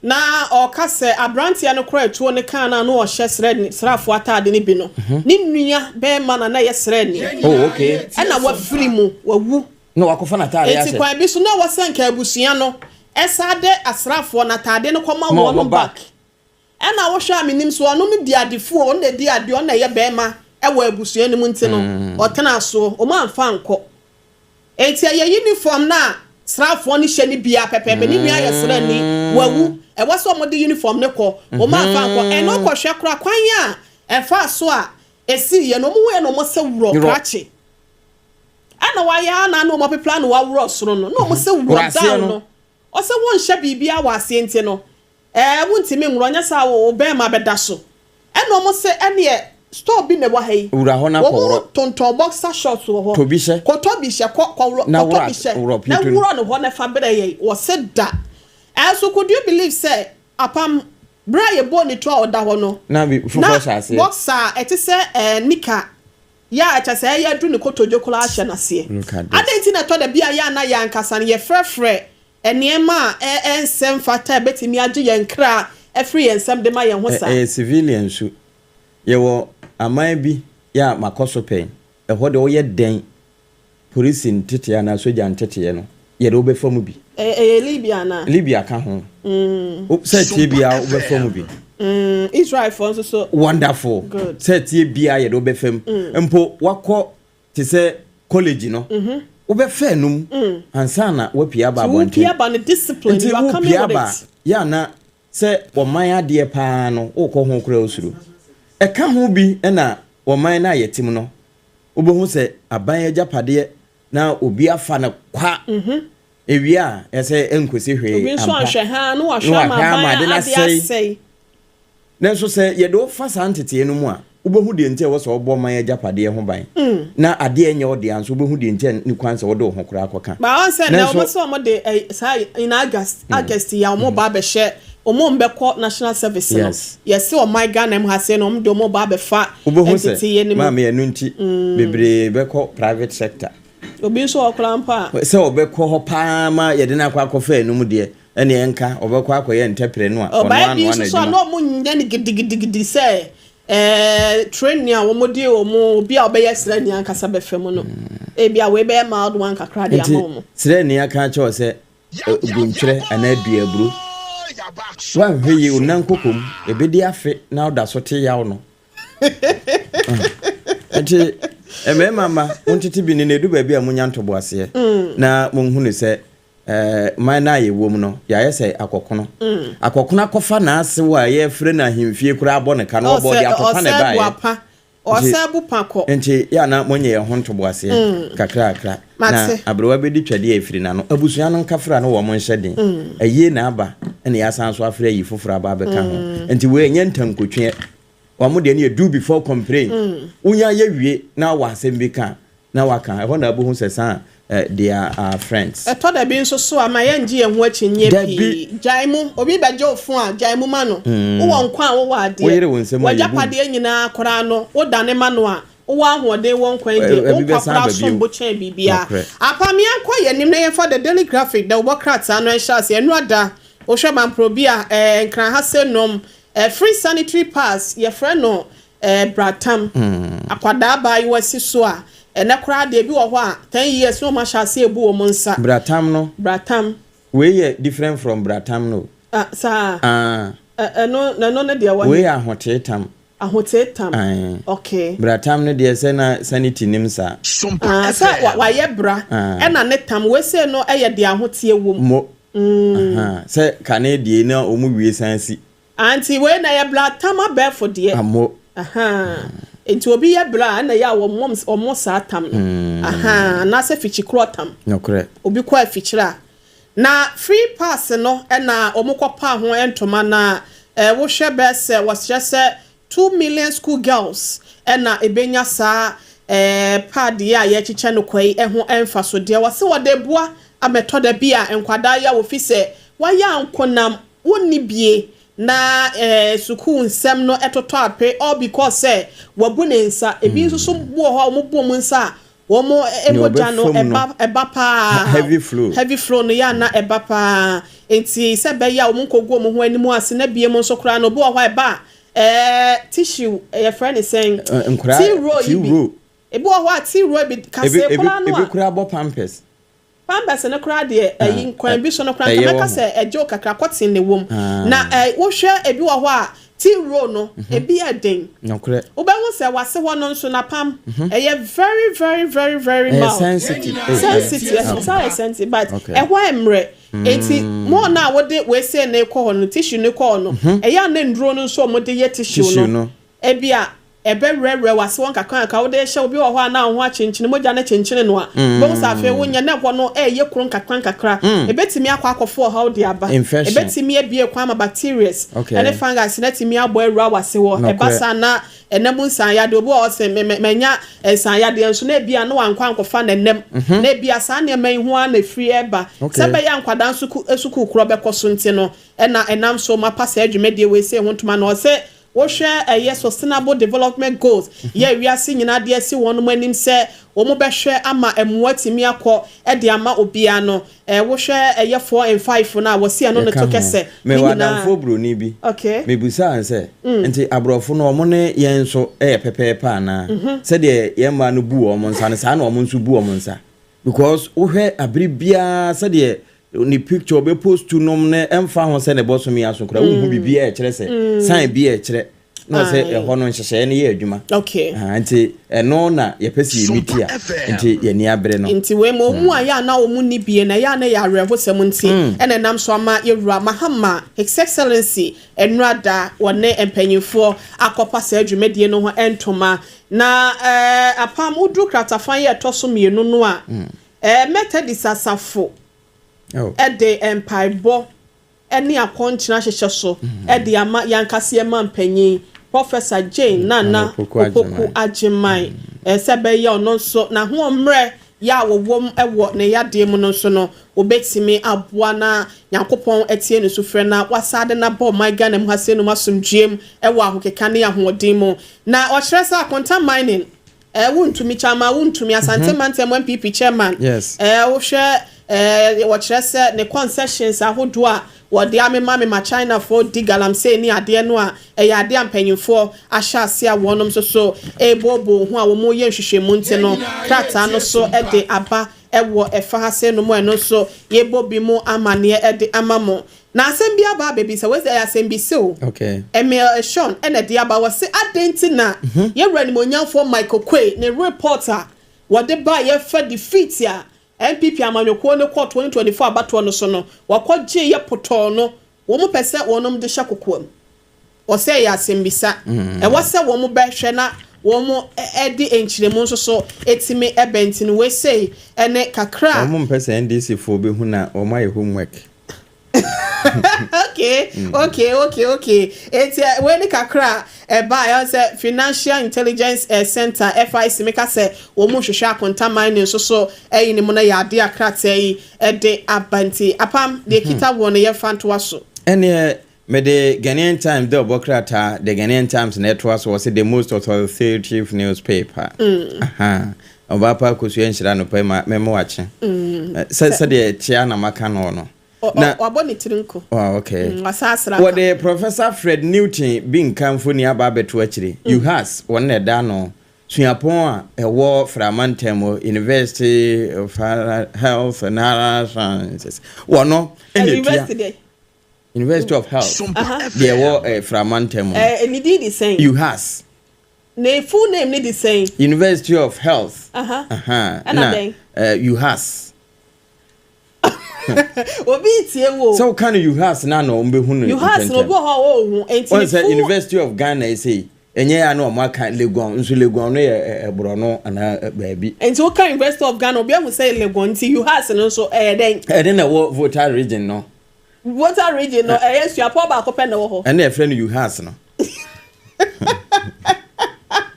Na ɔka sɛ abranteɛ no kora atuo no kaa no a na ɔhyɛ srɛ sraafoɔ ataade no bi no ne nua bɛɛma na na ɛyɛ srɛni. Oh, okay. Ɛna wafiri mu, wawu. Na wakɔfa n'ataade Enti ahyɛ. kwan bi so na ɛwɔ sɛ nka abusua no san de asraafoɔ no ataade no kɔma Ma wɔn wɔn back. back. Ɛna wohwɛ a menim so ɔno no di adefoɔ, ɔno na ɛdi adeɛ, ɔno na ɛyɛ bɛɛma wɔ abusua no mu nti no ɔtenaa soɔ, wɔn amfa ankɔ. Enti ɛyɛ uniform no a sraafoɔ no hyɛ no biara pɛpɛɛpɛ, ne nua yɛ sraani, wawu, ɛwɔ sɛ wɔde uniform no kɔ, wɔn amfa ankɔ. Ɛno kɔhwɛ koraa kwan a ɛfaa so a ɛsiiɛ no, wɔn huiɛ na wɔn se worɔ krakye. Ɛna wayɛ ara na na wɔn apepra na waworɔ soro no, na wɔn se worɔ down no, ɔse wonhyɛ biribiara wɔ aseɛ nti no, Ɛɛ wontumi nworɔ nyɛ saa wo bɛɛma bɛda so. Ɛna ɔmo se ɛneɛ store bi na ɛwɔ ha yi. Wura hɔ na Wɔn kɔworɔ. tontɔn boxer shorts wɔ hɔ. Tɔ bi hyɛ. Kɔtɔ bi hyɛ kɔ kɔworɔ Na kɔtɔ worɔ bi hyɛ worɔ na pieto no. worɔ no hɔ na fa brɛ yɛn. Wɔse da. Ɛnso could you believe sɛ apam berɛ a yɛbɔɔ ne tuo a ɔda hɔ no Na bi foforɔ na hyɛ aseɛ. boxer a ɛte sɛ ɛɛ nika yɛ a kyerɛ sɛ ɛyɛ aduru ne kotodwe koraa hyɛ n'aseɛ. Look at this. Adɛn nti na ɛtɔ da bi a yɛ a na yɛn ankasa no yɛfrɛfrɛ Nneɛma a ɛnsɛ mfata a ebetumi agye yɛn kra afiri yɛn nsam de ma yɛn ho saa. Ɛyɛ civilian su. Yɛwɔ aman bi yɛ a makɔ so pɛn, ɛhɔ deɛ woyɛ dɛn polisi nteteɛ anaa sogya nteteɛ no yɛde wo bɛfa mu bi. Ɛyɛ Libya anaa? Libya ka ho. Sɛ ɛteɛ biara wobɛfa mu bi. Israelfoɔ nso so. Wonderful. Good. Sɛ ɛteɛ biara yɛde wo bɛfa mu. Mpo wakɔ Te sɛ kɔlege no, wobɛfa anum ansa na woapue aba abɔnten. Nti wopue aba a, yɛ a na sɛ ɔman adeɛ pa ara no, wokɔ ho koraa wosuro. Ɛka ho bi na ɔman no a yɛte mu no, wobɛhu sɛ aban agyapadeɛ na obi afa no kwa. Ewie a, ɛsɛ ɛnkɔsi hwee ampa. Na wahwɛ ama ade no asɛe. Nanso sɛ yɛde wo fa saa ntetee no mu a, wobɛhu deɛ nti a ɛwɔ sɛ wobɔ ɔman agyapadeɛ ho ban, na adeɛ a ɛnyɛ wo dea nso, wobɛhu deɛ nti a ɛnni kwan sɛ wode wo ho koraa kɔka. Ba ɔn sɛ nnɛ Nanso. wɔn sɛ wɔn de ɛyi saa in August August yi a wɔn ba abɛhyɛ wɔn bɛkɔ national service no Yes. yɛse ɔman Ghana mu ha sei no wɔn de wɔn ba abɛfa Wobɛhu sɛ, nteteeɛ no mu. maame, ɛno nti bebree bɛkɔ private sector. Obi nso wɔ hɔ koraa mpo a. Sɛ ɔbɛkɔ hɔ pa ara ma yɛde no akɔ akɔfa ɛno mu deɛ, ɛnneɛ ɛnka ɔbɛkɔ akɔyɛ ntɛprɛ no a, ɔno Ɔbaa ara bi noa nso so a n'adwuma. na wɔnyɛ no gidigidigidi sɛ ɛɛ training a wɔde wɔn obi a ɔbɛyɛ sraani ankasa bɛfa mu no. Ebia wei bɛyɛ mild one kakra de Nti ama wɔn. sraani aka akyerɛ wo sɛ gu ntwerɛ anaa dua aburo. Woanhwɛ yie wo nan koko mu, ɛbɛdi afe na woda so te yaw no. Nti mmarima mma montete bi ne na ɛdu baabi a monya ntoboaseɛ na monhunu sɛ man no a yɛwɔ mu no yɛayɛ sɛ akɔkono. Akɔkono akɔfa n'asew a yɛfrɛ no ahemfie koraa abɔ ne ka no ɔbɔ de atɔpa na ɛbaeɛ. Nti yɛ a na monyɛ yɛn ho ntoboaseɛ kakrakra na aberewa bɛdi twɛdeɛ afiri n'ano. Abusua no nkafra no wɔn nhyɛ den. Ayie na aba na yɛasan nso afrɛ ayi foforɔ aba abɛka ho. Nti wei ɛnyɛ ntankotweɛ. Wɔn deɛ no yɛ do before complain. Wonya yɛ wie na wɔ asɛm bi ka a, na waka. Ɛhɔ na wobɛhu sɛ saa they are our friends. Ɛtɔ da bi nso so a, ma yɛngye yɛn ho akyinnye pii. Gyae mu. Obi bɛgye wo fon a, gyae mu ma no. Wowɔ nkwa a, wowɔ adeɛ. Woyere wo nsam a, yɛbu mu. W'agyapadeɛ nyinaa koraa no, wodane ma no a, wowɔ ahoɔden wɔ nkwa yi deɛ, wo nkwa koraa som bo kyɛn biribiara. Apam, yɛnkɔ yɛn anim na yɛmfa The Daily Graphic, dawubɔ krataa no nhyɛ aseɛ. Nnora da, wohwɛ mampro bi a, ɛɛ, Nkran ha sɛ nom, ɛɛ, free sanitary pads, yɛfrɛ no ɛɛ bratam, akwadaa abaayewa si so a, ɛnɛ koraa deɛ ebi wɔ hɔ a, ten years na wɔn ahyɛ aseɛ ebu wɔn nsa. Bratam no. Bratam. Wei yɛ different from bratam no o. Ah, saa? Ah. Ɛ, ɛno, na ɛno ne deɛ wɔ he? Wei yɛ ahotee tam. Ahotee tam. Ae. Okay. Bratam no deɛ sɛ na sanity nim saa. Ah, sɛ wa, wayɛ bra, Ah. ɛna ne tam, wei sei no yɛ deɛ ahoteɛ wɔ mu. Mo. Ahaa, sɛ kane deɛ na wɔn wie san si. Ah nti wei na ɛyɛ bra tam abɛɛfo deɛ. Amo. Ahaa nti obi yɛ bra a ɛna ɛyɛ a wɔmmɔ wɔmmɔ saa tam no. Ahaa anaasɛ fikyikorɔ tam. Nokorɛ. Obi kɔ afikyire a. Na free pass no na wɔkɔpaa ho ntoma na wohwɛ bɛyɛ sɛ wɔkyerɛ sɛ 2 million school girls na ɛbɛnya saa pad yi a yɛkyekyɛ no kwa yi ho mfasodeɛ. Wɔse wɔde boa ama ɛtɔ da bi a nkwadaa yi a wɔfi sɛ wɔayɛ ankonam, wɔnni bie na sukuu nsɛm no totɔ ape all because sɛ wɔabu ne nsa. Ebi nso so wɔ hɔ a wɔbu wɔn nsa a wɔn mogya no ɛba ɛba paa. Heavy flow. Heavy flow no yɛ ana ɛba paa. Nti sɛ bɛyɛ a wɔn nkɔgu wɔn ho anim ase na bie mu nso koraa no, obi wɔ hɔ a ɛba a tissue, yɛfrɛ ne sɛn? Nkwadaa T roll yi bi. Ebi wɔ hɔ a T roll bi kase koraa no a ebi koraa bɔ Pampers. Pampers no koraa deɛ, ɛyi nkwan bi so no koraa nka mɛka sɛ ɛgye o kakra, cotton ne wɔm. Na wohwɛ, ebi wɔ hɔ a T roll no ebi yɛ den. Wobɛhu sɛ wase hɔ no nso napam ɛyɛ very very very very mild. Sensitive. Sensitive, ɛsɛ yɛ sensitive, but ɛhɔ mmerɛ eti mo na wɔde wese ne kɔ hɔ no, tissue ne kɔ hɔ no, ɛyɛ a ne nduro no nso a wɔde yɛ tissue no, ebi a ɛbɛwerɛwerɛ wase wɔn kakra kakra. Wode hyɛ obi wɔ hɔ a na ho akyenkyene, mogya ne kyenkyene no a, bɛhu sɛ afei wonyɛ na ɛhɔ no ɛyɛ kuro nkakra nkakra. Ebɛtumi akɔ akɔfo ɔhaw de aba. Ebɛtumi abie kwan ama bacterias ɛne fungus na tumi abɔ awura wase hɔ. Ɛba saa na ɛnam nsanyadeɛ, obi wɔ hɔ sɛ mɛnya nsanyadeɛ nso na ebi a na wankɔ ankɔfa n'anam na ebi a saa nneɛma yi ho ara na efiri ɛba. Sɛ bɛyɛ nkwadaa nso sukuu korɔ bɛkɔ so nti no, ɛna ɛnam so mapa saa dwumadie wei sɛ ho ntoma na ɔsɛ wohwɛ ɛyɛ Sustainable Development Goals yɛ wiase nyinaa deɛ si wɔn anim sɛ wɔn bɛhwɛ ama mmoa tumi akɔ ɛde ama obiara no, wohwɛ ɛyɛ 4 and 5 no a wɔsi ɛno ne to kɛsɛ. Mewɔ adamfo buroni bi. Mebusaa sɛ, nti aborɔfo no, ɔmo ne yɛn nso ɛyɛ pɛpɛɛpɛ anaa? Sɛdeɛ yɛn mmaa no bu wɔn nsa no, saa na ɔmo nso bu wɔn nsa? Because wohwɛ abere biara, sɛdeɛ ne picture ɔbɛ post nom ne ɛmfa ho sɛ ne bɔsɔm yi aso koraa, wohu biribi a ɛkyerɛ sɛ sign bi a ɛkyerɛ na ɔsɛ ɛhɔ no nhyehyɛeɛ no yɛ adwuma. Nti ɛno na yɛpɛ sɛ yɛmi a nti yɛni abere no. Nti wei ma ɔmu a yɛ a na ɔmu ni bie na yɛ a na yɛ awerɛhosɛm nti ɛna ɛnam so ama yɛwura Mahama, His Excellency, nnurada wɔne mpanyinfoɔ akɔpa saa dwumadie no ho ntoma. Na apam woduru kratafa yi a ɛtɔ so mmienu no a, Methodist asafo ɛde mpaebɔ ɛne akɔnkyene ahyehyɛ so ɛde ama yankaseɛ ma mpanyin Professor Jane Nana Opoku Agyeman, ɛsɛ bɛyɛ ɔno nso n'ahoɔmmerɛ yɛ a wɔwɔ mu ɛwɔ ne yadeɛ mu no nso no, obetumi aboa na Nyankopɔn ɛtie ne sufrɛ na wasade na bɔ ɔman Ghana mu ha sɛ num asomdwie mu ɛwɔ ahokeka ne ahoɔden mu. Na ɔkyerɛ sɛ Akonta Mining, Wontumi chairman, Wontumi Asante Mantam NPP chairman. Wohwɛ, wɔkyerɛ sɛ ne concessions ahodoɔ a wɔde amema mema Chinafoɔ di galamsey ne adeɛ no a, ɛyɛ adeɛ a mpanyinfoɔ ahyɛ ase a wɔnom nso so ɛrebɔɔbɔ ho a wɔn yɛ nhwehwɛmu. Nti no krataa no so de aba ɛwɔ ɛfa ha sɛ no mu, ɛno nso yɛbɔ bi mu amanneɛ ɛde ama mo. Na asɛm bi aba abɛbi sɛ wɔsɛ ɛyɛ asɛm bi sew. Emil Eshon ɛna de aba wɔ se adan ti na yɛwura nimonyamfoɔ Michael Oquaye ne report a wɔde ba yɛfa defeat a NPP amanyɔkuo no kɔ 2024 abatoɔ no so no, wɔkɔ gye yɛ potɔɔ no, wɔn pɛ sɛ wɔn de hyɛ kokoam. Wɔsɛ ɛyɛ asɛmbisa ɛwɔ sɛ wɔn bɛhwɛ na wɔn ɛde nkyerɛmu nso so etimi ɛbɛn. Nti no wei ɛne kakra. Wɔn mpɛ sɛ NDC foɔ bɛhu na wɔn ayɛ homework. Okay, eti wei ne kakra ɛba ɛyɛ sɛ Financial Intelligence Center, FIC, meka sɛ wɔn mu hwehwɛ Akonta Mining nso so ɛyi ne mu no yɛ adeɛ akrataa yi ɛde aba. Nti apam deɛ kita wɔn no, yɛfa ntoa so. Ɛneɛ mede Ghanaian Times de ɔbɔ krataa, the Ghanaian Times na ɛtoa so. Wɔ sɛ the most authoritative newspaper. Ɔbaa pa Akosua Nhyira no pɛ ma mɛma wakye sɛ sɛdeɛ kyea na maka no no. Na wabɔ ne tiri nko. Oh, okay. Wasasra. Wɔde Professor Fred Newton bi nka mfoni aba abɛto akyire. UHAS wɔn na ɛda no suapɔn a ɛwɔ Framantam mu, University of Health and Sciences, wɔno ɛna tua University of Health deɛ ɛwɔ Framantam mu. Ne din de sɛn? UHAS. Ne full name ne de sɛn? University of Health. Ɛna dɛn? UHAS. Obi tie wo. Sɛ woka no UHAS na wɔn bɛhu no. UHAS na obi wɔ hɔ a ɔɔhu nti. Wɔn sɛ University of Ghana ɛsɛ. Ɛnyɛ ya na wɔn aka Legon nso. Legon no yɛ borɔno anaa baabi. Nti woka University of Ghana, obi ahu sɛ Legon, nti UHAS no nso ɛyɛ dɛn? Ɛne na ɛwɔ Volta Region no. Volta Region no, ɛyɛ suapɔ baako pɛ na ɛwɔ hɔ. Ɛne yɛfrɛ no UHAS no.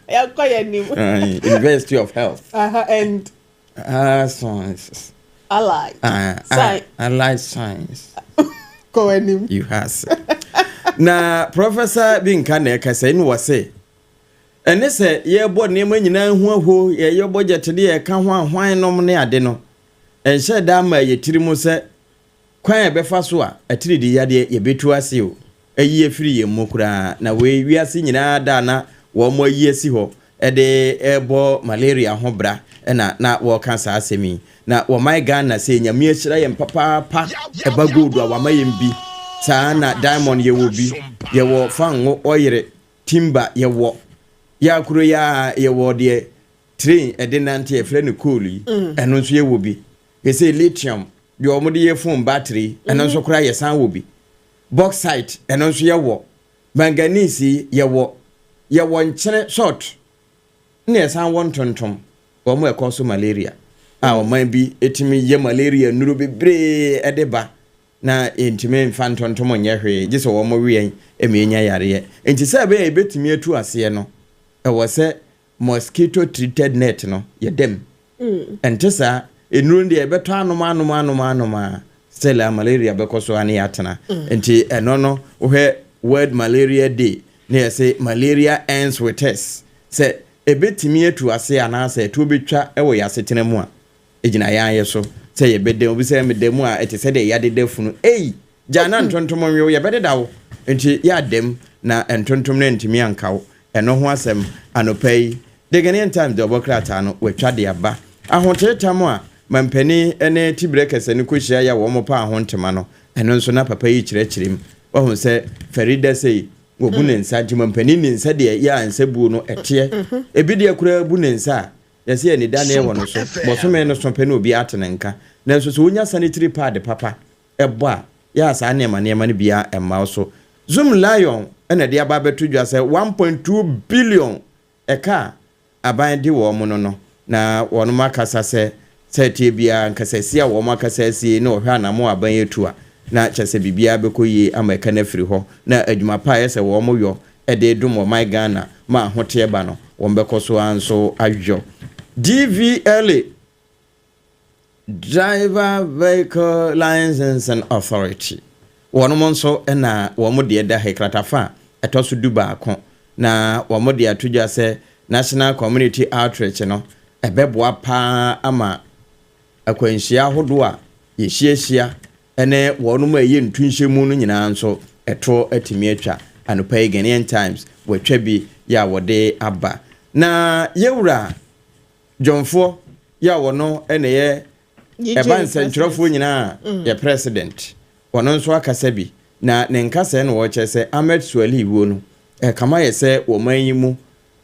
Yɛnkɔ yɛn anim. University of Health and Sciences. Allied Science. Allied Science. Kɔ anim. UHAS na Professor bi nka na ɛkasa ɛne wɔ se ɛne sɛ yɛbɔ nneɛma nyinaa ho aho, yɛyɛ budget de yɛka ho ahwan nom ne ade no, ɛnhyɛ da ama yɛ tiri mu sɛ kwan a yɛbɛfa so a atiridi yadeɛ yɛbɛtu ase o, ayi afiri yɛn mu koraa. Na wei wiase nyinaa da na wɔn mo ayi asi hɔ ɛde ɛbɔ malaria ho bra, ɛna na wɔreka saa asɛm yi. Na wɔman Ghana sɛ Nyame ahyira yɛn papaapa, ɛba gold a wama yɛn bi saa, na diamond yɛwɔ bi, yɛwɔ fango, ɔyere timber yɛwɔ, yɛakoro yɛ a yɛwɔ deɛ train ɛde nante yɛfrɛ no coal yi, ɛno nso yɛwɔ bi. Yɛsɛ lithium deɛ wɔde yɛ phone battery, ɛno nso koraa yɛsan wɔ bi. Bauxite, ɛno nso yɛwɔ. Manganese yi yɛwɔ, yɛwɔ nkyene, salt, ne yɛsan wɔ ntontom wɔn ɛkɔ so malaria a ɔman bi etumi yɛ malaria nnuro bebree ɛde ba na yɛntumi mfa ntontom nyɛ hwee, gye sɛ wɔn wɛn ɛma enya yareɛ. Nti sɛ ɛbɛyɛ yɛbɛtumi atu aseɛ no, ɛwɔ sɛ mosquito treated net no yɛdɛm. Ɛnte saa, nnuro no deɛ yɛbɛtɔ anom anom anom anom a, still a malaria bɛkɔ so ane yɛatena. Nti ɛno no, wohwɛ World Malaria Day ne yɛsɛ malaria ends with us, sɛ ɛbɛtumi atu ase anaasɛ ɛtuo bɛtwa ɛwɔ yɛ asetena mu a, ɛgyina yɛn ayɛ so sɛ yɛbɛda. Obi sɛ meda mu a, ɛte sɛ deɛ yɛadeda funu ei gya na ntontom nwew yɛbɛdeda wo. Nti yɛadam na ntontom no ntumi anka wo. Ɛno ho asɛm anɔpa yi The Ghanaian Times de ɔbɔ krataa no wɔatwa de aba. Ahoteetam a mampanin ne tibirɛ kɛsɛ no kɔhyia yɛ a wɔn pa aho ntoma no, ɛno nso na papa yi kyerɛkyerɛ mu. Wahu sɛ Farida sei wɔbu ne nsa, nti mampanin ne nsa deɛ yɛ a nsa buo no ɛteɛ. Ebi deɛ koraa bu ne nsa a yɛsɛ yɛ ne da ne wɔ no so bɔsome no so pɛ na obi ate ne nka. Nanso sɛ wonya sanitary pad papa ɛbɔ a, yɛ a saa nneɛma nneɛma no biara ɛmma wo so. Zoomlion ɛna de aba abɛto dwa sɛ 1.2 billion ɛka a aban de wɔn no, na wɔn akasa sɛ tie biara nkasasi a wɔn akasa asie na ɔhwɛ anamo aban etu a, na kyerɛ sɛ biribiara bɛkɔ yie ama ɛka no afiri hɔ, na adwuma pa a ɛyɛ sɛ wɔn yɔ ɛde dom ɔman Ghana ma ahoteɛ ba no, wɔn bɛkɔ so ara nso ayɔ. DVLA, Driver Vehicle Licensing Authority, wɔn nso na wɔn deɛ da ha kratafa a ɛtɔ so 11, na wɔn de ato dwa sɛ national community outreach no ɛbɛboa paa ama akwanhyia ahodoɔ a yɛhyiahyia ne wɔn a ɛyɛ ntunhyɛmu no nyinaa nso ɛto atumi atwa. Anɔpa yi Ghanaian Times wɔatwa bi yɛ a wɔde aba. Na yɛwura dwɔnfoɔ yɛ a wɔno na ɛyɛ ɛba nsɛntwerɛfoɔ nyinaa yɛ president, ɔno nso akasa bi, na ne nkasa no wɔkyerɛ sɛ Ahmed Suale wuo no ɛkama yɛ sɛ wɔman yi mu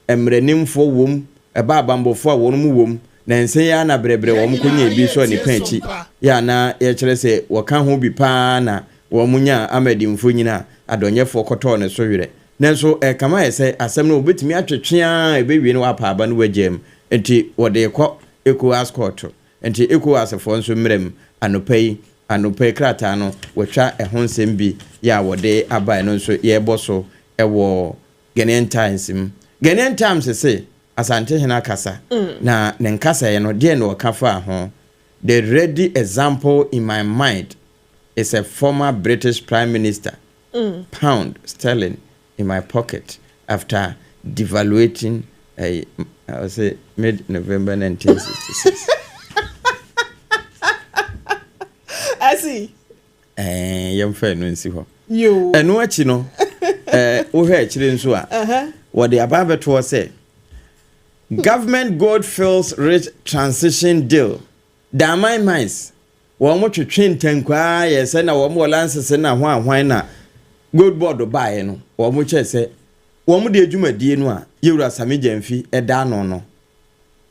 mmeranimfoɔ wom, ɛba abambɔfoɔ a wɔn mu wom na nsɛn yi ana brɛbrɛ wɔn kɔnya ebi nso a nipa akyi yɛ ana yɛkyerɛ sɛ wɔka ho bi paa na wɔn nya Ahmed mfonyin a adɔnyɛfoɔ kɔtɔɔ ne so werɛ. Nanso ɛkama yɛ sɛ asɛm no wɔbɛtumi atwetwe a ɛbɛwie no wapa aba no wagya mu, nti wɔde kɔ ECOWAS court, nti ECOWAS foɔ nso mmerɛ mu. Anɔpa yi krataa no wɔatwa ɛho nsɛm bi yɛ a wɔde aba. Ɛno nso yɛrebɔ so ɛwɔ Ghanaian Times mu. Ghanaian Times se Asantehene akasa, na ne nkasaeɛ no deɛ na ɔka faa ho: "The ready example in my mind is a former British Prime Minister, pound sterling in my pocket after devaluating I say mid November 1966." Asi. Yɛmfa ɛno nsi hɔ. Yo. Ɛno akyi no, wohwɛ akyire nso a, wɔde aba abɛtoɔ sɛ government Gold Fields rich transition deal. Damang Mines wɔn mo twetwe ntankwaa yɛ sɛ na wɔn wɔ license na ho ahwan na Gold Board baeɛ no, wɔn mo kyerɛ sɛ wɔn de adwumadie no a yɛwura Sammy Gyamfi ɛda ano no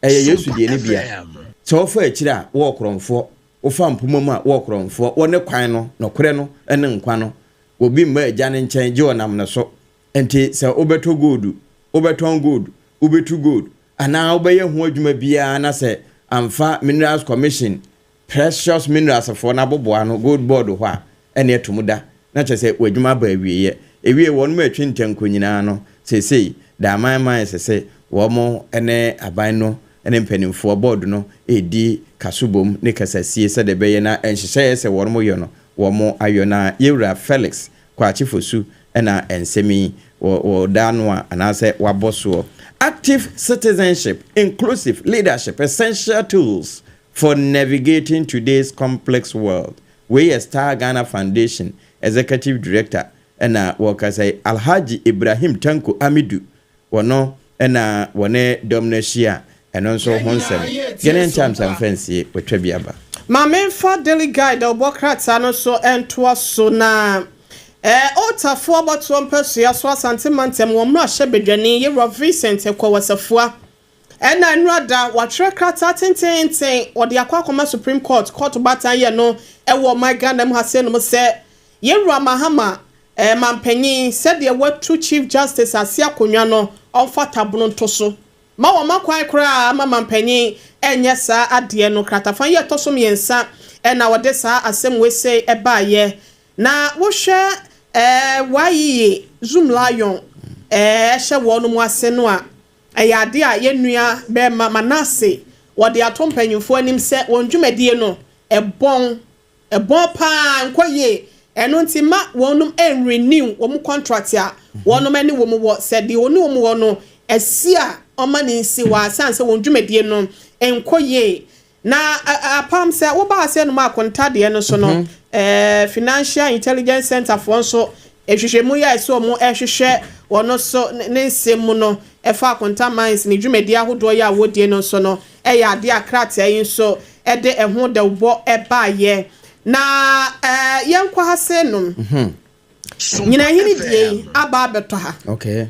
ɛyɛ Yesu deɛ no bia sɛ wɔfa akyire a wɔwɔ korɔmfoɔ, wofa mpoma mu a wɔwɔ korɔmfoɔ, wɔne kwan no, nɔkorɛ no ne nkwa no, obi mma agya no nkyɛn gye ɔnam no so. Nti sɛ wobɛtɔ gold Wobɛtɔn gold, wobɛtu gold anaa wobɛyɛ ho adwuma biara na sɛ amfa Minerals Commission, Precious Minerals foɔ no aboboa no, Gold Board hɔ a, ɛne ɛto mu da na kyerɛ sɛ w'adwuma aba awieɛ. Ewie wɔn mu atwi ntɛnko nyinaa no, seesei Damang Mines sɛ wɔn ne aban no ne mpanimfoɔ board no redi kasobom ne kasasie sɛdeɛ ɛbɛyɛ na nhyehyɛeɛ sɛ wɔn yɔ no wɔn ayɔ. Na yɛwura Felix Kwakye Fosu na nsɛm yi wɔda ano a anaasɛ wabɔ soɔ. Active citizenship, inclusive leadership, essential tools for navigating today's complex world. Wei yɛ Star Ghana Foundation Executive Director ɛna wɔkasa yi, Alhaji Ibrahim Tanko Amidu. Wɔno ɛna wɔne dɔm no ahyia, ɛno nso ho nsɛm Ghanaian Times amfa nsie wɔtwa bi aba. Maame, nfa Daily Guide a ɔbɔ krataa no so ntoa so. Na ɔtafoɔ abɔtoɔ mpɛsua so, Asante mantam wɔn mmarahyɛ badwani yɛwura Vincent Kɔwasafua ɛna nnurada watwerɛ krataa tententen wɔde akɔ akɔma Supreme Court, court batan yɛ no ɛwɔ ɔman Ghana mu ha sɛ nom sɛ yɛwura Mahama mampanyin, sɛdeɛ watu Chief Justice ase akonnwa no, ɔmfa tabono nto so ma wɔn akwan koraa ama mampanyin ɛnyɛ saa adeɛ no. Kratafa yi ɛtɔ so 3 ɛna wɔde saa asɛm wese ɛbaayɛ. Na wohwɛ wayiye Zoomlion ɛhyɛ wɔn mu ase no a, ɛyɛ ade a yɛn nua bɛrima Manase wɔde ato mpanyinfoɔ anim sɛ wɔn dwumadie no ɛbɔn ɛbɔn paa nkɔ yie. Ɛno nti ma wɔn ɛnrenew wɔn contract a wɔn ne wɔn wɔ, sɛ deɛ wɔn ne wɔn wɔ no ɛsi a ɔma ne nsi wɔ asan sɛ wɔn dwumadie no nkɔ yie. Na apam sɛ woba ase no mu akontadeɛ no so no, Financial Intelligence Center foɔ nso ehwehwɛmu yɛ ɛsɛ wɔn ɛhwehwɛ wɔn nso ne nsɛm mu no ɛfa Akonta Mines ne dwumadie ahodoɔ yi a wɔdie no nso no, ɛyɛ adeɛ a krataa yi nso ɛde ɛho dɛwbɔ ɛbaayɛ. Na yɛnkɔ ha sɛ nom nyinahene die yi aba abɛtɔ ha.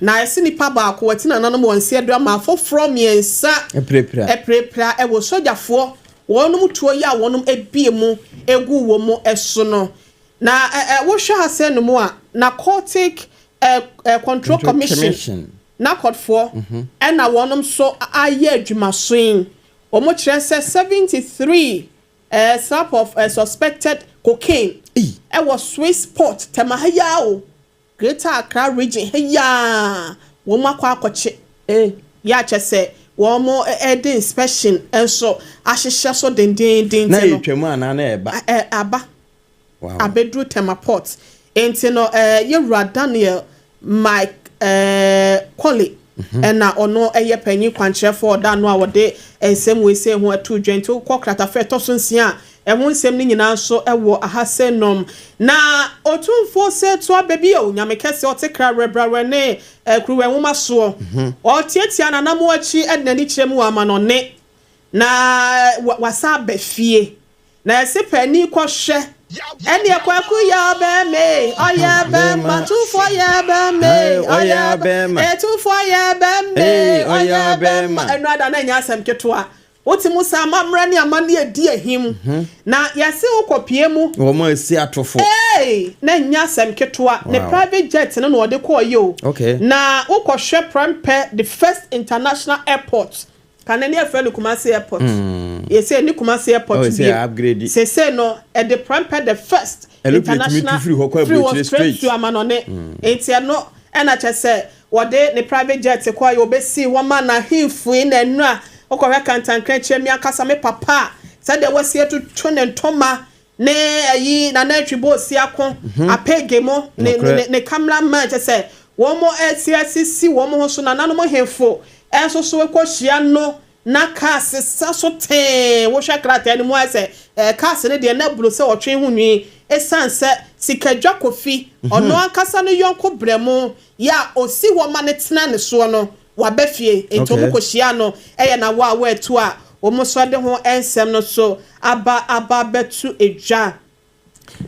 Na ɛsi nipa baako wɔte nananom wɔn nsa do ama afoforɔ 3 apirapira. Apirapira ɛwɔ sogyafoɔ wɔn tuo yi a wɔn ebie mu egu wɔn mu ɛso no. Na ɛ ɛ wohwɛ ha sɛ nom a, Narcotic ɛ ɛ Control Commission, NACODfoɔ, ɛna wɔn nso ayɛ adwumaso yi. Wɔn kyerɛ sɛ 73 slab of suspected cocaine ɛwɔ Swissport, Tema ha yaa o, Greater Accra Region ha yaa, wɔn akɔ akɔkye yɛ akyɛ sɛ wɔn ɛde inspection nso ahyehyɛ so dendenden. Na yɛ twam anaa na ɛba? Aba abɛduru Tema Port. Nti no yɛwura Daniel Mike Kɔle ɛna ɔno ɛyɛ panyin kwankyerɛfoɔ ɔda no a wɔde nsɛm wei sɛ ho ɛto dwa. Nti wokɔ kratafa ɛtɔ so 6 a, ɛho nsɛm no nyinaa nso ɛwɔ aha sɛ nom. Na Otumfoɔ sɛ to aba bi o, Nyame kɛseɛ ɔte kra werɛbrɛwerɛ ne kuruwɛ nwoma soɔ, ɔtiatia nanam akyi ɛde n'ani kyerɛ mu wɔ amanɔne na wasa aba fie. Na ɛsɛ panin kɔhwɛ ɛne Kwaku yɛ ɔbɛn ɔyɛ bɛrima tumfoɔ yɛ bɛrima ɔyɛ bɛrima. Ɛtumfoɔ yɛ bɛrima ɔyɛ bɛrima. Ɛnu ada na ɛnyɛ asɛm ketewa. Wote mu sa amammerɛ ne amanneɛ adi ahim na yɛse wokɔpie mu. Wɔn asi atofo. Ee, na ɛnyɛ asɛm ketewa. Ne private jet no na ɔde kɔɔ yi o. Na wokɔhwɛ Prempeh the First International Airport, kane ne yɛfrɛ no Kumasi Airport, yɛsɛ ne Kumasi Airport. Oh, bi upgrade. Sese no ɛde Prempeh the First International firi hɔ kɔ firi hɔ aburokyire straight straight. To amanɔne. Nti ɛno ɛna kyɛ sɛ wɔde ne private jet kɔ yɛ obesi wɔn ma n'ahemfo yi. Na nnura wokɔhwɛ kantankran kyerɛ mi ankasa me papa a, sɛdeɛ wɔasi atutu ne ntoma ne ayi nana atwi bɔ osi ako apege mu ne ne cameraman, kyɛ sɛ wɔn mo asi asisi wɔn ho so. Nananom hemfo ɛnso so kɔhyia no na cars sa so tee. Wohwɛ krataa no mu ayɛ sɛ cars no deɛ na buro sɛ ɔtwe ho nwi, ɛsiane sɛ Sikadwa Kofi ɔno ankasa no yɔnko brɛ mu yɛ a osi hɔ ma ne tena ne soɔ no waba fie. Nti wɔn kɔhyia no ɛyɛ na wo a wɔatu a wɔn nso de ho nsɛm no so aba bɛto edwa.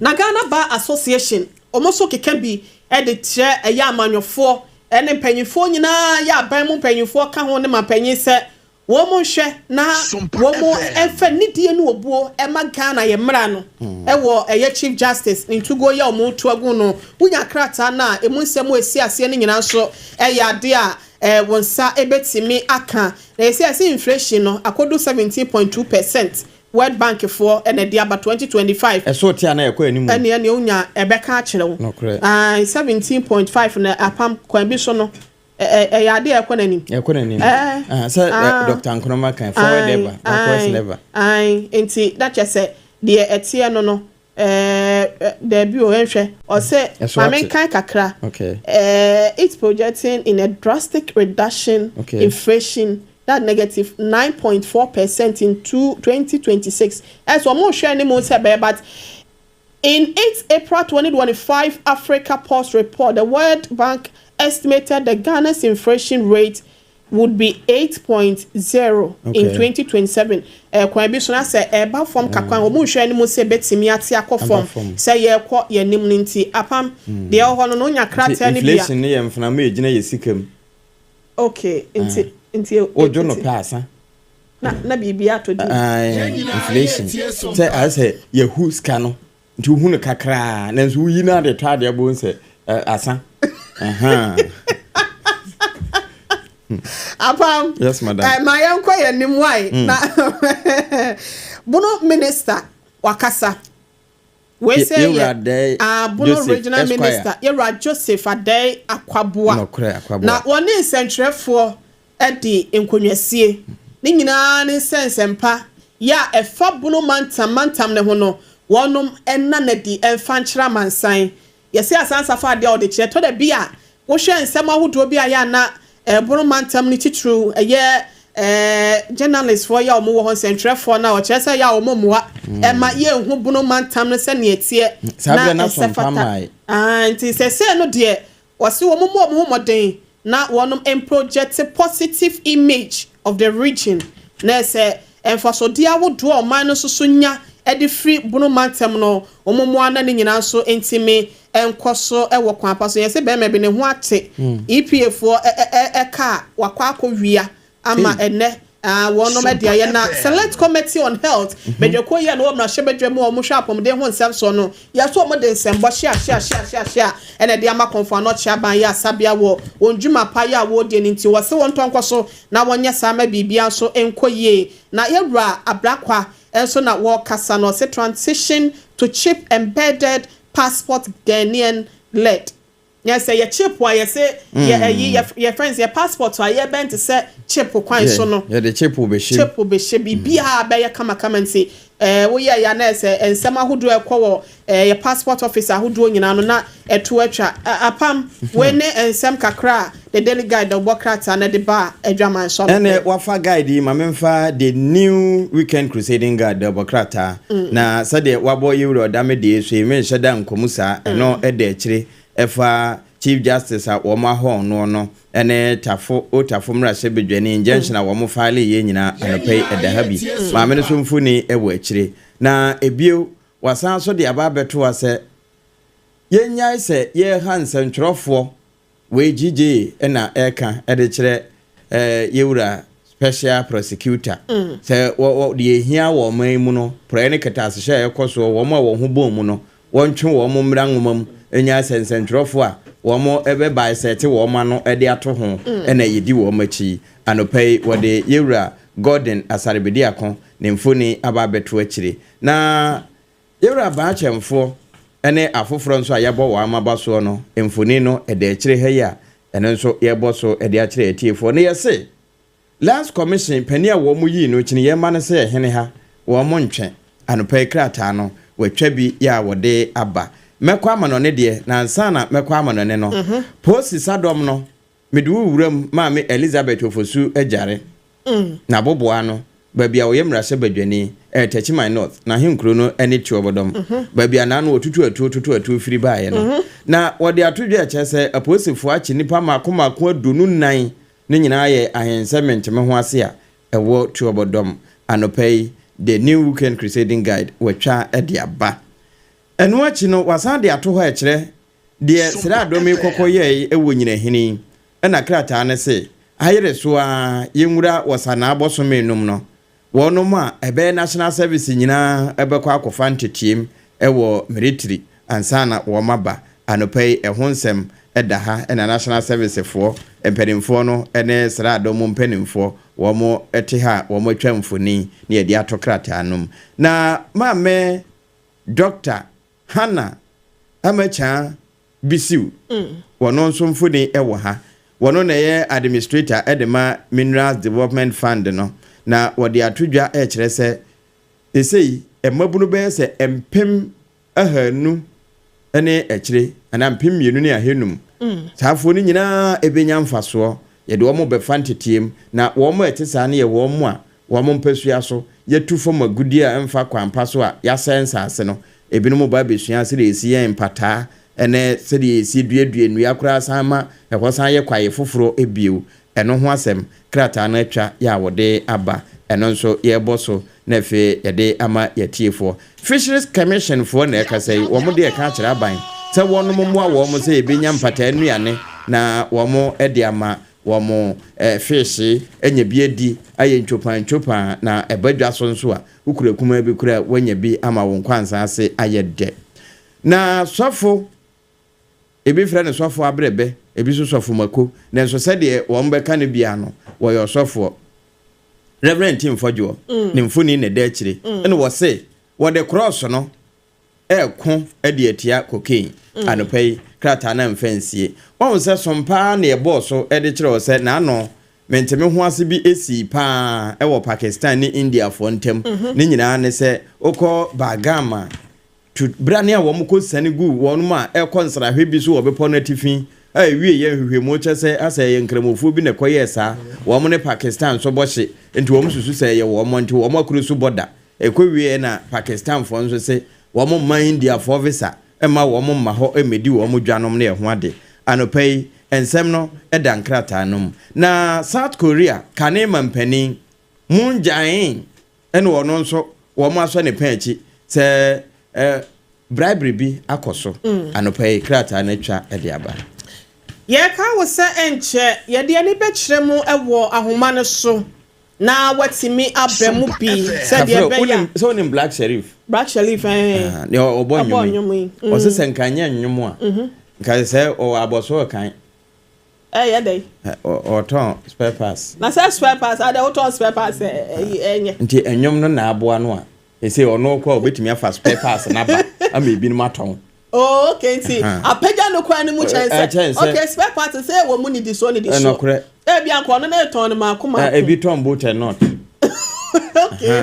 Na Ghana Bar Association wɔn nso keka bi de kyerɛ ɛyɛ amanyɔfoɔ ɛne mpanyinfoɔ nyinaa, yɛ aban mu mpanyinfoɔ ka ho ne mampanyin, sɛ wɔn nhwɛ na wɔn ɛfɛ nidie no obuo ɛma Ghana yɛ mmara no ɛwɔ ɛyɛ Chief Justice ne ntuguo yɛ wɔn to agu no. Wonya krataa no a emu nsɛm a esi aseɛ no nyinaa nso ɛyɛ adeɛ a Wɔn nsa ebetumi aka na yɛsi ɛsi inflation no akɔdu 17.2%. World Bank foɔ ɛna ɛde aba 2025. Ɛso te a na ɛkɔ anim. Ɛne onya ɛbɛka akyerɛ wo. Nokorɛ. 17.5 na apam kwan bi so no, ɛyɛ ade a ɛkɔ n'anim. Ɛkɔ n'anim. Sɛ Dr Nkrumah kan, forward ever, backwards never. Ayi, nti na kyerɛ sɛ deɛ ɛteɛ no, dɛbi o, ɛnhwɛ ɔsɛ maame nkan kakra. It's projecting in a drastic reduction inflation that negative 9.4% in 2026. Ɛsɛ ɔmo hwɛ anim sɛ bɛyɛ, but in its April 2025 Africa Pulse report, the World Bank estimated the Ghana's inflation rate would be 8.0 in 2027. Kwan bi so na sɛ ɛba fam kakra, wɔn nhwɛ anim sɛ bɛtumi ate akɔ fam sɛ yɛrekɔ yɛn anim no. Nti apam deɛ ɛwɔ hɔ no, onya krataa no bi a. Inflation ne yɛ mframa egyina yɛ sika mu. Okay, nti Wodwo no pɛ asa. Na biribi atɔ di. Inflation sɛ ayɛ sɛ yɛhu sika no, nti wohu no kakraa, nanso woyi no ade tɔ adeɛ bo sɛ asa. Apam. Yes, madam. Ma yɛnkɔ yɛn nim wae na Bono minister wakasa wei sɛ yɛ Bono Regional Minister, yɛwura Joseph Adai Akwaboa, na wɔne nsɛntwerɛfoɔ de nkonnwasie ne nyinaa ne nsɛnsɛmpa yɛ a ɛfa Bono mantam ne ho no, wɔnom ɛna n'adi ɛmfa nkyerɛ amansan. Yɛsɛ asansafa adeɛ a ɔde kyerɛ tɔ da bi a wohwɛ nsɛm ahodoɔ bi a yɛ ana ɛbono mantam no titiriw, ɛyɛ journalist foɔ yɛ a wɔn wɔ hɔ, nsɛntwerɛfoɔ no a ɔkyerɛ sɛ yɛ a wɔn mmoa ɛma yɛnhu Bono mantam no sɛnea ɛteɛ na ɛsɛ fata. Nti sɛsɛ no deɛ, wɔsi wɔn mu wɔn ho mmɔden na wɔn project positive image of the region, na ɛsɛ mfasodeɛ ahodoɔ a ɔman no nso so nya ɛde firi Bono mantam no, wɔn mu ana ne nyinaa nso ntumi nkɔ so wɔ kwan pa so. Yɛsɛ bɛrima bi ne ho ate EPA foɔ ɛka wakɔ akɔ wia ama ɛnɛ wɔnom ɛde ayɛ na Select Committee on Health badwakuo yi a na wɔn mmarahyɛ badwa mu a wɔn hwɛ apɔmuden ho nsɛm so no, yɛso wɔn de nsɛmbɔ hyɛ ahyɛ ahyɛ ahyɛ ahyɛ a ɛna ɛde ama Kɔnfɔ Anɔkye aban yɛ asabea wɔ wɔn dwuma pa yɛ a wɔredie ne. Nti wɔsɛ wɔn ntɔnkɔ so na wɔnyɛ saa ma biribiara nso nkɔ yie. Na yɛwura Abrakwa nso na wɔrekasa no, ɔsɛ transition to chip embedded passport, Ghanaian led. Yɛ sɛ yɛ chip a yɛsɛ yɛ ɛyi yɛ friends yɛ passport a yɛbɛn te sɛ chip kwan so no. Yɛde chip bɛhyɛ. Chip bɛhyɛ, biribiara bɛyɛ kamakama. Nti woyɛ ya na ɛsɛ nsɛm ahodoɔ ɛkɔ wɔ yɛ passport office ahodoɔ nyinaa no na ɛto atwa. Apam wei ne nsɛm kakra a The Daily Guide ɔbɔ krataa na de ba adwaman so. Ɛnɛ wafa Guide yi, maame nfa The New Weekend Crusading Guide ɔbɔ krataa na sɛdeɛ wabɔ yɛwura ɔdame deɛ so yi, menhyɛ da nkɔmu saa. Ɛno ɛda akyire ɛfa Chief Justice a wɔn ahɔn no ɛne Tafo Otafo mmarahyɛ badwani injunction a wɔn file yɛ nyinaa anɔpɛ yi ɛda ha bi. Maame no so mfoni ɛwɔ akyire na ebio wasan so de aba abɛto ha sɛ yɛnyae sɛ yɛreha nsɛntwerɛfoɔ. Wei gyegye ɛna ɛreka ɛde kyerɛ yɛwura Special Prosecutor sɛ wɔ wɔ deɛ ehia wɔ ɔman yi mu no, porɔeɛ ne kɛtɛasehyɛ a ɛkɔ soɔ, wɔn a wɔn ho bɔn mu no, wɔntwe wɔn mmra nwoma mu nya sɛ nsɛntwerɛfoɔ a wɔn ɛbɛba sɛ wɔn ano ɛde ato ho ɛna yɛdi wɔn akyi. Anɔpa yi wɔde yɛwura Gordon Asarebediako ne mfoni aba abɛto akyire na yɛwura Baakyɛmfoɔ ɛne afoforɔ nso a yɛabɔ wɔn amaba soɔ no mfoni no ɛda akyire ha yi a ɛno nso yɛbɔ so ɛde akyerɛ atiefoɔ no. Yɛse Lands Commission panin a wɔn yii no kyini yɛn ma no sɛ ɛhene ha wɔn mo ntwɛn. Anɔpa yi krataa no wɔatwa bi yɛ a wɔde aba. Mɛkɔ amanɔne deɛ, na ansa na mɛkɔ amanɔne no, polisi sadɔm no mede wo wuram Maame Elizabeth Ofosu Agyare na aboboa no baabi a wɔyɛ mmarahyɛ badwani ɛyɛ Techiman North na ahenkuro no ne Tuobodom, baabi a naano wɔtutu atuo tutu atuo firi baeɛ no. Na wɔde ato dwa kyerɛ sɛ apolisifoɔ akye nnipa mmaako mmaako 24 ne nyinaa yɛ ahensɛ menteme ho ase a ɛwɔ Tuobodom. Anɔpa yi The New Weekend Crusading Guide wɔatwa de aba. Ɛno akyi no, wasan de ato hɔ a ɛkyerɛ deɛ sraadɔm yi kɔkɔ yɛe wɔ Nyinahene yi. Ɛna krataa no se ayere so a yɛnwura wɔ sanaa bɔsome num no, wɔnom a ɛbɛyɛ national service nyinaa ɛbɛkɔ akɔfa ntetiem ɛwɔ military ansa na wɔn aba. Anɔpa yi ɛho nsɛm. da ha ɛna National Service foɔ mpanimfoɔ no ne sraadɔ mu mpanimfoɔ wɔn te ha a wɔn atwa mfoni na yɛde ato krataa no mu. Na maame Dɔkta Hannah Amakyaa Bisiw, wɔno nso mfoni wɔ ha. Wɔno na ɛyɛ administrator de ma Minerals Development Fund no, na wɔde ato dwa rekyerɛ sɛ seesei mmabunu bɛyɛ sɛ 200,000 ne akyire anaa 2,500. Saafoɔ no nyinaa bɛnya mfasoɔ. Yɛde wɔn bɛfa nteteɛ mu, na wɔn a ɛte saa no yɛ wɔn a wɔn mpasua so yɛtu fam agudeɛ a ɛmfa kwan pa so a yɛasɛe nsase no. Ebinom ba bɛsua sɛdeɛ yɛsi yɛn mpataa ne sɛdeɛ yɛsi duadua nnua koraa san ma ɛhɔ san yɛ kwaeɛ foforɔ bio. Ɛno ho asɛm krataa no atwa yɛ a wɔde aba. Ɛno nso yɛrebɔ so na afei yɛde ama yɛatiefoɔ. Fisheries Commission foɔ na ɛkasa yi, wɔn de ɛka akyerɛ aban sɛ wɔnom mmoa wɔn sɛ yɛbɛnya mpataa nnuane na wɔn de ama wɔn fish anya bi adi ayɛ ntwopaa ntwopaa na ɛba dwa so nso a wokura kumaa bi koraa a woanya bi ama wo nkwansa ase ayɛ dɛ. Na sɔfo, ebi frɛ no sɔfo abrɛbɛ, ebi nso sɔfo mako, nanso sɛdeɛ wɔn bɛka no biara no, wɔyɛ ɔsɔfoɔ. Reverend Tim Fɔdwoɔ, ne mfoni na ɛda akyire, ɛna wɔse wɔde krɔɔso no reko de atia cocaine. Anɔpa yi, krataa no amfa ansie. Wahu sɛ som paa na yɛbɔɔ so de kyerɛ wo sɛ n'ano mente-me-ho-ase bi sii paa wɔ Pakistan ne Indiafoɔ ntam. Ne nyinaa ne sɛ wokɔ Bagham a, tu brane a wɔkɔsiane guu wɔn a ɛrekɔ nsrahwɛ bi so wɔ bepɔ no atifi a ɛwieeɛ nhwehwɛmu kyerɛ sɛ asɛ ɛyɛ Nkramofoɔ bi na ɛkɔyɛɛ saa. Wɔn ne Pakistan nso bɔ hye, nti wɔn susu sɛ ɛyɛ wɔn nti wɔn akuro so bɔ da. Ɛkɔwieeɛ na Pakistanfoɔ nso se wɔn mma Indiafoɔ visa mma wɔn mma hɔ mmɛdi wɔn dwanom ne ɛho ade. Anɔpa yi, nsɛm no da nkrataa no mu. Na South Korea kane mampanin Moon Jae-in ne ɔno nso wɔn asɔ ne pɛn akyi sɛ bribery bi akɔ so. Anɔpa yi, krataa no atwa de aba. Yɛreka wo sɛ ɛnkyɛ yɛde ani bɛkyerɛ mu wɔ ahoma no so Na watumi aba mu bi sɛdeɛ Kafrɛ, ɛbɛyɛ wonim a. sɛ wonim Black Sherif? Black Sherif ɛɛ. Ah, nea ɔbɔ Ɔbɔ nnwom yi. nnwom yi. Ɔse sɛ nka nyɛ nnwom a, nka sɛ ɔwɔ abɔso ɔkan. Ɛyɛ dɛn? Ɛ, ɔtɔn spare parts. Na sɛ spare parts, adɛ wotɔn spare parts ɛ, ɛyi, ɛnyɛ. Nti nnwom no na aboa no a, ɛsei ɔno kɔ a obetumi afa spare parts no aba ama ebinom atɔn. Oh, okay, nti apagya no kwan no mu kyɛn sɛ, okay, spare parts sɛ ɛwɔ mu nidisoɔ nidisoɔ. Ɛnɔkorɛ. Ebi anka ɔno na ɛtɔn no maako maako. Ebi tɔn bolt and nut. Okay.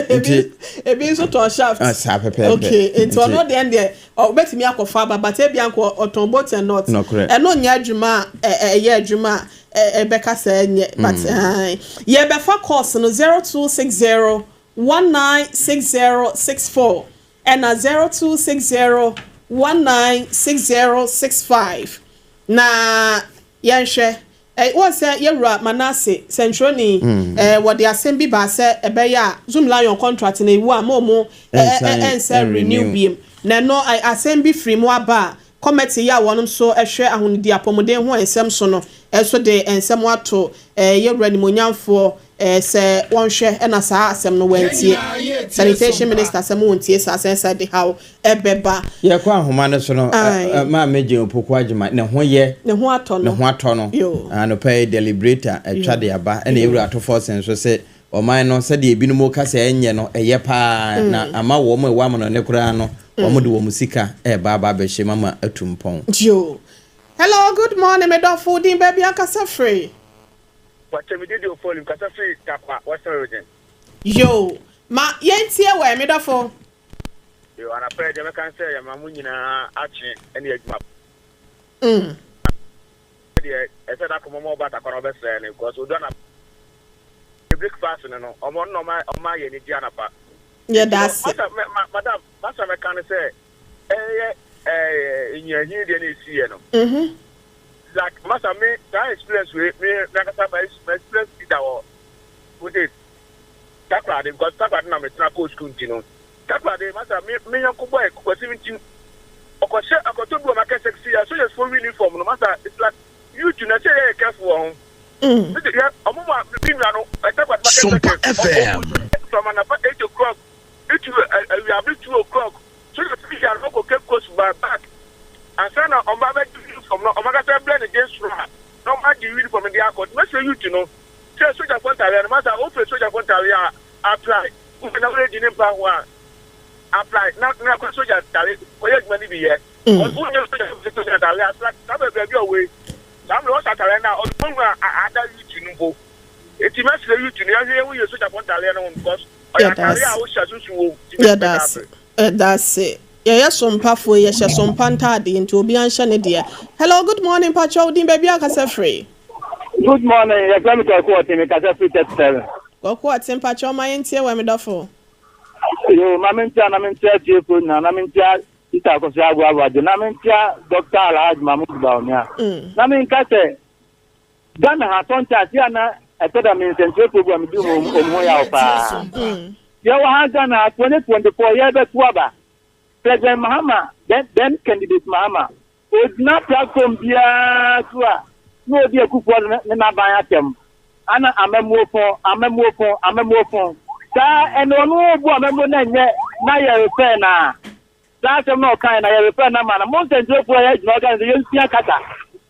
Nti ebi nso tɔn shaft. Saa pɛpɛɛpɛ. Okay, nti ɔno deɛ deɛ ɔbɛtumi akɔfa aba but ebi anka ɔtɔn bolt and nut. Nɔkorɛ. Ɛno nyɛ adwuma a ɛyɛ adwuma a ɛbɛka sɛ ɛnyɛ but yɛbɛfa course no 0260 196064. Ɛna 0260 196065. Na yɛnhwɛ, ɛ, woahu sɛ yɛn wura Manasseh, sɛnkyerɛwni, ɛ, wɔde asɛm bi baa sɛ ɛbɛyɛ a Zoomlion contract no ewu a ma wɔn ɛ, ɛ, ɛnsɛ renew biem. Na ɛno, ɛ, asɛm bi firi mu aba a, kɔmɛte yi a wɔn nso hwɛ ahonidi apɔmuden ho nsɛm so no nso de nsɛm ato, ɛ, yɛn wura nimonyamfoɔ Eh sɛ wɔnhwɛ na saa asɛm no wɔantie. Sanitation minister sɛ mo ntie saa asɛm sɛ de haw ɛbɛba. Yɛkɔ ahoma no so no, Aye. Maame Jane Opoku Agyemang, ne ho yɛ. Ne ho atɔ no. Ne ho atɔ no. Yoo. Anɔpa yi, Deliberator atwa Yoo. de aba, ɛna Yoo. Ewura Atofo-Osei nso se ɔman no, sɛdeɛ ebinom ka sɛ ɛnyɛ no, ɛyɛ pa ara, na ama wɔn a ɛwɔ amanɔne koraa no, wɔde wɔn sika reba aba abɛhyɛ mu ama atu mpɔn. Yoo. Hello, good morning, me dɔfo, wo din, baabi ankasa firi? Pakyɛ me din de Ofoli, mekasa firi Tarkwa, Western Region. Yoo, ma yɛntie wo ɛ, me dɔfo. Yoo, anapa yi deɛ mɛka ne sɛ yɛma mo nyinaa akye ne adwuma pa. Deɛ ɛsɛ da koro mɔmɔ ɔba Tarkwa na ɔbɛsrɛ no because odu anapa breakfast no no ɔmo ɔno na ɔma yɛ ne di anapa. Yɛda ase. Masa madam masa mɛka ne sɛ ɛyɛ ɛɛ nyiahin deɛ na esi yɛ no. Like masa me saa experience wei me me ankasa ma ma experience bi da wɔ wo de Takoradi because Takoradi na me tena kɔɔ school nti no Takoradi masa me me yɔnko boy Kwasi nti ɔkɔhyɛ ɔkɔtɔ bi wɔ market sɛ yɛ soldiers fo uniform no masa it's like youth na ɛsɛ yɛ yɛ careful wɔ ho me de yɛ ɔmo ma me nua no Takoradi market Sompa sɛ FM. ɔkɔ from anapa 8 o'clock to awiabe 2 o'clock soldiers bi yɛ ɔkɔ Cape Coast by back ansa na ɔmo ba bɛ. uniform no ɔmo ankasa brɛ no den soro a na ɔmo agye uniform no de akɔ. Nti mɛsrɛ youth no sɛ sogyafoɔ ntaareɛ no masa wopɛ sogyafoɔ ntaareɛ a apply wopɛ na woyɛ di ne mpa ho a apply na na kɔ sogya ntaare kɔyɛ adwuma no bi yɛ. Cause wonyɛ sogya sogya ntaare a saa baabi a ɔwɔ yi saa mmerɛ ɔhyɛ ataareɛ no a ɔde kɔhu a ada youth no mpo. Nti mɛsrɛ youth no yɛhwɛ yɛn ho yie sogyafoɔ ntaareɛ no ho because ɔyɛ Yɛda ataareɛ a ase. wohyɛ sunsum wɔ mu. Nti Yɛda mɛda ase. ase. Yɛda ase. Yɛyɛ sompafoɔ yi, yɛhyɛ sompa ntaadeɛ nti obiara nhyɛ ne deɛ. Hello, good morning, mpakyɛ wo din baabi a wokasa firi? Good morning, yɛfrɛ me Kwaku Ɔte, mekasa firi 37. Kwaku Ɔte, mpakyɛ wo ma yɛntie wɔ me dɔfo. Yo, ma mentia na mentia atiefoɔ nyinaa, na mentia Peter Akosua Agoaboagye, na mentia Dr. Alhaji Mahmoud Bawumia. Na menka sɛ Ghana ha sometimes yɛ a na ɛtɔ da me nsɛntwerɛfoɔ bi a medi wɔn wɔn ho yaw paa. Yɛwɔ ha Ghana ha 2024 yɛrebɛto aba. President Mahama, then, then candidate Mahama, ogyina platform biara so a na odi Akufo-Addo ne ne n'aban atɛm. Ana amammuo fo, amammuo fo, amammuo fo. Saa ɛna ɔno obu amammuo na ɛnyɛ na yɛrefɛ na. Saa asɛm no a ɔkae na yɛrefrɛ no ama no. Mo nsɛnkyerɛwfo a yɛyɛ adwuma ɔka no sɛ yɛnsua kasa.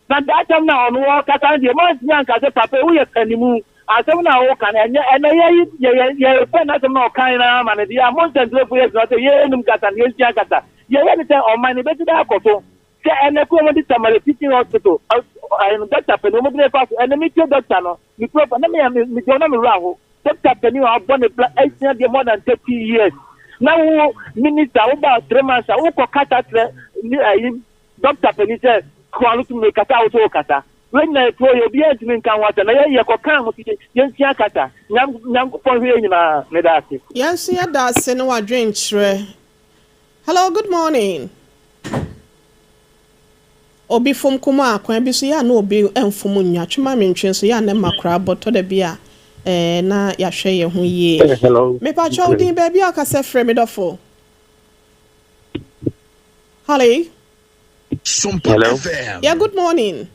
Na that time no a ɔno ɔrekasa no deɛ moantumi anka sɛ papa yi woyɛ panimu. Asɛm no a woka no ɛnyɛ ɛnɛ yɛ yɛ yɛ yɛrefrɛ no asɛm no a ɔkae no ara ama no deɛ a mo nsɛnkyerɛwfo yɛ adwuma sɛ yɛnnim kasa no yɛnsua kasa. Yɛyɛ ne sɛ ɔman no ɛbɛsi dɛn akɔ so sɛ ɛnɛ kuro wɔde Tamale Teaching Hospital ɛɛ doctor panin wɔde no fa so ɛnɛ metie doctor no me profile na me me me na me wura ho doctor panin a ɔbɔ ne bra asua deɛ more than 30 years na wo minister wo ba 3 months a wokɔ kasa kyerɛ ne ayi doctor panin sɛ kɔn no tumi kasa a wo so kasa wei nyinaa etuo yɛ obiara ntumi nka ho asɛm na yɛ yɛ kɔ kan ho sɛ yɛnsua kasa. Nyankopɔn hwɛ yɛ nyinaa. Meda ase. Yɛn nso yɛda ase ne wadwenkyerɛ. Hello, good morning. Obi fom kum a kwan bi so yɛ a na obi mfom nnwa twema mentwe nso yɛ a na mma koraa bɔtɔ da bi a na yɛahwɛ yɛn ho yie. Hello. Mepakyɛ wo din baabi a ɔkasa frɛ me dɔfo. Hello. Sompa Hello. FM. Yeah, good morning.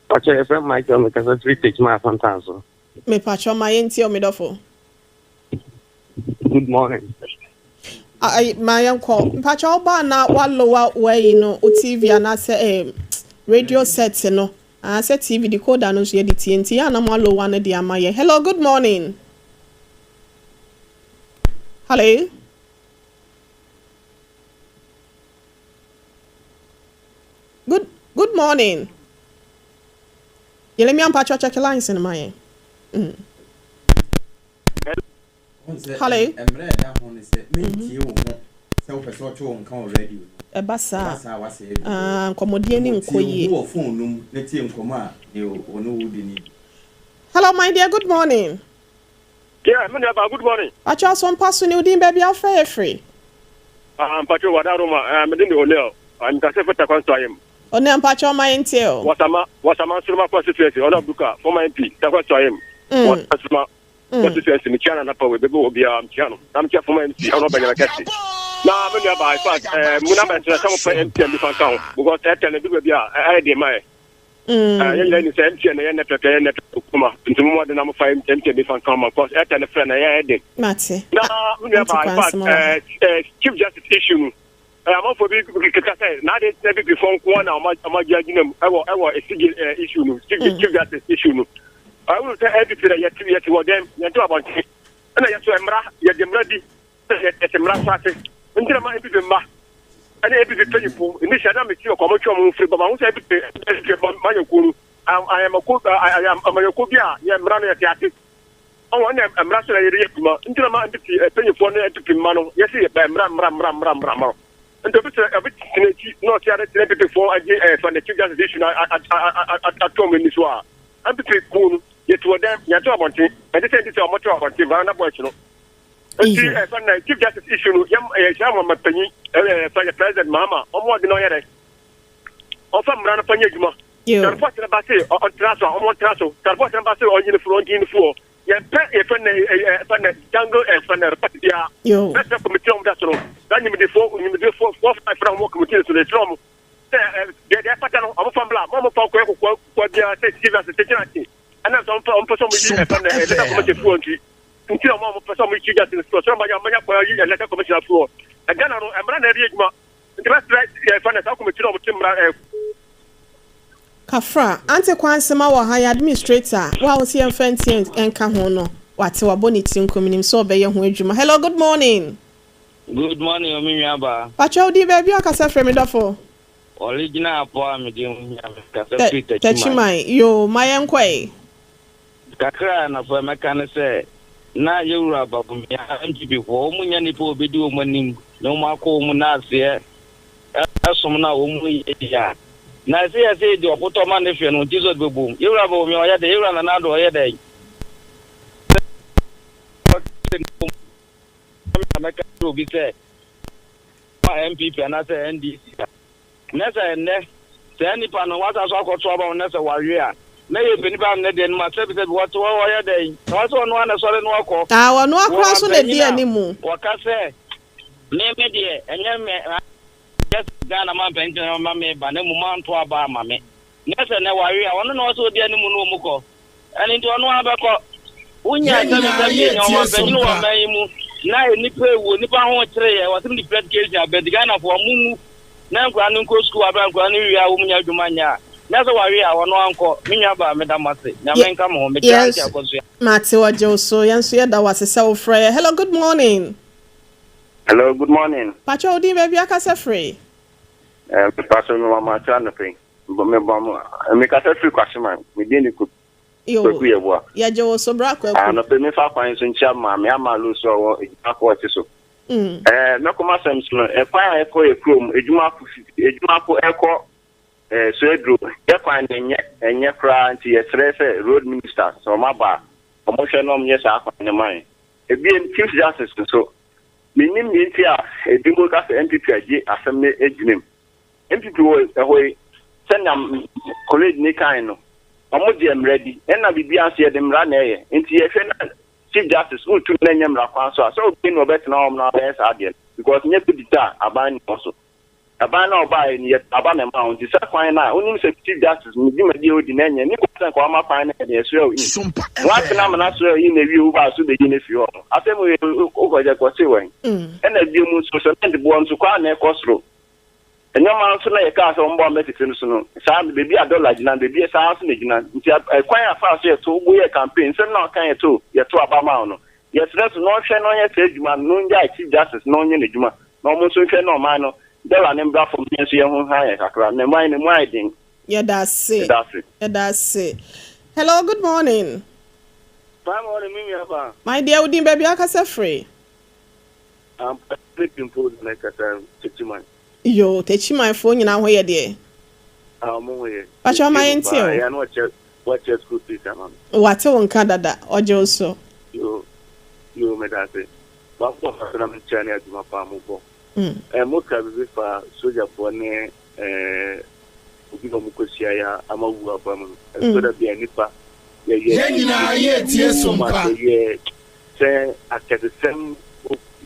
Pakyɛ yɛfrɛ Michael, mekasa firi Tekyima Afantan so. Mepakyɛ ma yɛntie o, me dɔfo. Good morning. Ai, ma yɛnkɔ. Mpakyɛ wo na walowa wayi no wo TV anaasɛ radio set no anaasɛ TV decoder no nso yɛde tie nti yɛ anam alowa no de ama yɛ. Hello, good morning. Hello. Good morning. Yɛlɛmi ampakyɛ check lines no ma yɛn. Hello. Mmerɛ ɛda ho ne sɛ mentie wo ho sɛ wopɛ sɛ ɔtwe wo nka wɔ radio no. Ɛba saa. Ɛba saa wasɛe bi. Ah, nkɔmmɔdeɛ ne nkɔ yie. Tie wo ho wɔ phone no mu na tie nkɔmmɔ a deɛ ɔne wo di ni. Hello, my dear, good morning. Yeah, me nua good morning. Pakyɛ asɔmpa so ne wo din baabi a wofrɛ yɛ firi? Ah, mpacho wada Roma, ah, me din de Onel. Ah, mkasa fɛ Takwan so ayem. Ɔne mpakyɛ ɔma yɛntie o. Wasama, Wasama Nsoroma constituency, Ona Buka, former MP, Takwan so ayem. Wasama Nsoroma constituency, me chia na napa we, bebe obi a me chia no. Na me chia former MC, ono banya kɛse. Na me nua ba, in fact, mu na bɛsrɛ sɛ mopɛ MTN bi fa nka ho because Airtel no bi baabi a ɛyɛ de ma yɛ. Yɛn nyinaa ni sɛ MTN na yɛ network, ɛyɛ network kuma nti mo mmɔden na mofa MTN bi fa nka ho ma because Airtel no frɛ na ɛyɛ den. Mate. Na me nua ba, in fact, Chief Justice issue no, amanfoɔ bi keka sɛ na ade ntina bibifoɔ nko na ɔma gye agyina mu ɛwɔ ɛsigye issue no, Chief Justice issue no. Ɛwɔ sɛ NPP na yɛte wɔ dɛm yɛnte wɔ abɔnten ɛna yɛto mmara, yɛde mmara di yɛte mmara so ase nti na ma NPP mma ɛne NPP mpanyinfo initial na mesi ɔkɔ ɔmo twe ɔmo firi ba ma ho sɛ NPP manyɔkuo no ayɛmako amanyɔkuo bi a yɛ mmara no yɛte ase ɔwɔ ɛna mmara so na yɛde yɛ adwuma nti na ma NPP mpanyinfoɔ ne NPP mma no yɛsi yɛ mmara mmara mmara mmara mmara mmara nti obi sɛ obi tena akyi na ɔte ade tena NPP foɔ agye fa ne Chief Justice issue na ato ɔmo ani so a NPP kuo no yɛte wɔ dɛm yɛnte abɔnten ɛde sɛ nti sɛ ɔmo te abɔnten veranda boys no nti ɛfɛ na Chief Justice issue no yɛm ɛyɛ hyɛ ama panyin ɛfɛ yɛ President Mahama ɔmo ɔde na ɔyɛ dɛ ɔfa mmara no fa nyɛ adwuma. Report no ba se ɔntena so a ɔmo ntena so, report no ba se ɔnyi ne furo ɔnyi ne furo. Yɛmpɛ yɛfɛ ne ɛfɛ ne jungle ɛfɛ ne report biara. Bɛsɛ committee ɔmo da so no na nyimdifoɔ nyimdifoɔ four five na ɔmo committee so no esrɛ ɔmo sɛ deɛ deɛ ɛfata no ɔmo fa mbla mo ɔmo fa nkɔyɛ kɔkɔɔ kɔkɔɔ biara sɛ Chief Justice tɛkyɛn ase ɛnna sɛ ɔmo pɛ ɔmo pɛ sɛ ɔmo yi ɛfɛ ne electoral commission furo nti na ɔmo a ɔmo pɛ sɛ ɔmo yi Chief Justice furo sɛ ɔmo anya ɔmo anya kɔyɛ yi electoral commission furo. Ɛgana no mmara na ɛde adwuma. Nti mɛsrɛ yɛfrɛ no saa kɔmiti no a wɔte mmara ɛ. Kafra, Ante Kwansema wɔ ha, yɛn administrator, wo a wose yɛmfa ntie nka ho no, wate, wabɔ ne ti nko, menim sɛ ɔbɛyɛ ho adwuma. Hello, good morning. Good morning o me nua baa. Pakyɛ wo din baabi a ɔkasa firi me dɔfo. Original apɔ a me din ho hia me kasa firi Takyiman. Takyiman yoo ma yɛn kɔ ɛ. Kakra a anɔpa yi mɛka ne sɛ na yɛwura Bawumia NPP foɔ wɔn nnya nipa a ɔbɛdi wɔn anim na wɔn akɔ wɔn naaseɛ som no a wɔn yɛ yi a na ɛsɛ yɛ sɛ yɛdi ɔpotɔ ma ne hwɛ no nti sɛ ɔde bɛbom yɛwura Bawumia ɔyɛ dɛn yɛwura Nana Addo ɔyɛ dɛn sɛ mɛka kyerɛ obi sɛ ma NPP anaasɛ NDC a Na sɛ ɛnnɛ, saa nipa no, wasa so akɔto aba ho na sɛ wawe a, na yɛpɛ nipa no nnɛ deɛ no ma sɛbisɛbi wɔte hɔ wɔyɛ dɛn? Na wɔsɛ ɔno ara na ɛsɔre na ɔkɔ. Ah, ɔno ara Wɔ koraa nso na ɛdi mampanyin a anim. wɔka sɛ, Me me deɛ, ɛnyɛ me, anyɛ sɛ Ghana mampanyin nti na mama meba, na mmom moanto aba amma me. Na sɛ nnɛ wawe a, ɔno na ɔsɛ ɔdi anim na wɔn kɔ. Ɛno nti ɔno ara bɛkɔ. Wonya Yɛn nyinaa sɛbesɛbe yɛnya yɛretie ɔmampanyin wɔ Sompa. ɔman yi mu na nnipa ewu, nnipa ho kyere yɛn, wɔse mede predication aba nti Ghanafoɔ monwu na nkwadaa no nkɔ sukuu aberɛ a nkwadaa no wie a wɔn nya adwuma nyɛ a na sɛ wawe a ɔno ankɔ. Me nua baa meda mo ase. Yɛ Nyame nka mo ho. Mekyea yɛn Auntie nso Akosua. mate ɔgye wo so yɛn nso yɛda wo ase sɛ wo frɛ yɛn hello good morning. Hello, good morning. Pakyɛ wo din baabi akasa firi. Eh, mepa so me mama akyɛ anɔpɛ yi. Mebɔ mo, mekasa firi Kwahyeman, me din de Yo, Kwaku Yeboah. yɛgye wo so bra Kwaku. Anɔpɛ mefa kwan so nkyia maame ama Lucy a ɔwɔ adwuma kɔɔte so. Eh, mɛkɔ m'asɛm so no, ɛkwan a ɛkɔ yɛ kurom, adwumafo fi, adwumafo ɛkɔ eh, Soaduro, yɛ kwan no ɛnyɛ, ɛnyɛ koraa nti yɛsrɛ sɛ road minister sɛ wɔn aba a, wɔn hwɛ na wɔn nyɛ saa kwan no ma yɛn. Ebiem, Chief Justice nso, mennim deɛ nti a ebinom ka sɛ NPP agye asɛm no agyina mu. NPP wɔ hɔ yi, sɛnea colleague no kae no, wɔgye mmara di, ɛna biribiara nso yɛde mmara na ɛyɛ. Nti yɛhwɛ na Chief Justice wotu no na ɛnyɛ mmara kwan so a, sɛ obi na ɔbɛtena hɔ na wabɛyɛ saa adeɛ no, because nyɛ coup d'etat a aban na ɛwɔ so. Aban no a ɔbaeɛ no, yɛde aba na ɛmaa wo. Nti saa kwan no a, wonim sɛ Chief Justice ne dwumadi a ɔdi no ɛnyɛ, ne kwan sɛ nka wama kwan no ɛde ɛsrɛ wo in. Woatena amena srɛ in awie wobaa so bɛyi no afiri hɔ no, asɛm wei wokɔgye kɔsee wɛn? Ɛna bio mu nso, cement boɔ nso kɔ a na ɛkɔ soro. Nneɛma nso na yɛkaa sɛ wɔmmɔ mmɛtete no so no, saa no, baabi a dɔla gyina no, baabi a saa ara nso na ɛgyina. Nti ɛkwan a faa so yɛto bo yɛɛ campaign, nsɛm no a ɔka yɛto yɛto aba maa wo no, yɛsrɛ so na ɔnhwɛ na ɔnyɛ saa adwuma no, na ɔngyae Chief Justice na ɔnyɛ n'adwuma, na wɔn nso nhwɛ na ɔman no dɔla no mbra fam na yɛn nso yɛn ho nha yɛn kakra, na man no mu ayɛ den. Yɛda ase. Yɛda ase. Yɛda ase. Hello, good morning. Fine morning, me nua baa. My dear, wo din baabi a wokasa firi? Ampa me pimple na mekasa Techiman. Yoo Techiman foɔ nyinaa ho yɛ deɛ. Ah ɔmo ho yɛ. Pakyɛ ɔma Metie yɛn mo nte paa o. ɛyɛ a na wakyɛ wakyɛ school fees ama me. Wate wo nka dada ɔgye wo so. Yoo yoo medase. Wabɔ fa so na menkyia ne adwuma paa mo bɔ. Eh mo ka biribi fa sogyafoɔ ne eh obi na ɔmo kɔ hyia yɛ a ama wu aba mu no. Ɛtɔ da bi a nipa yɛyɛ Yɛn nyinaa yɛretie too much Sompa. yɛyɛ Sɛ akɛsesɛm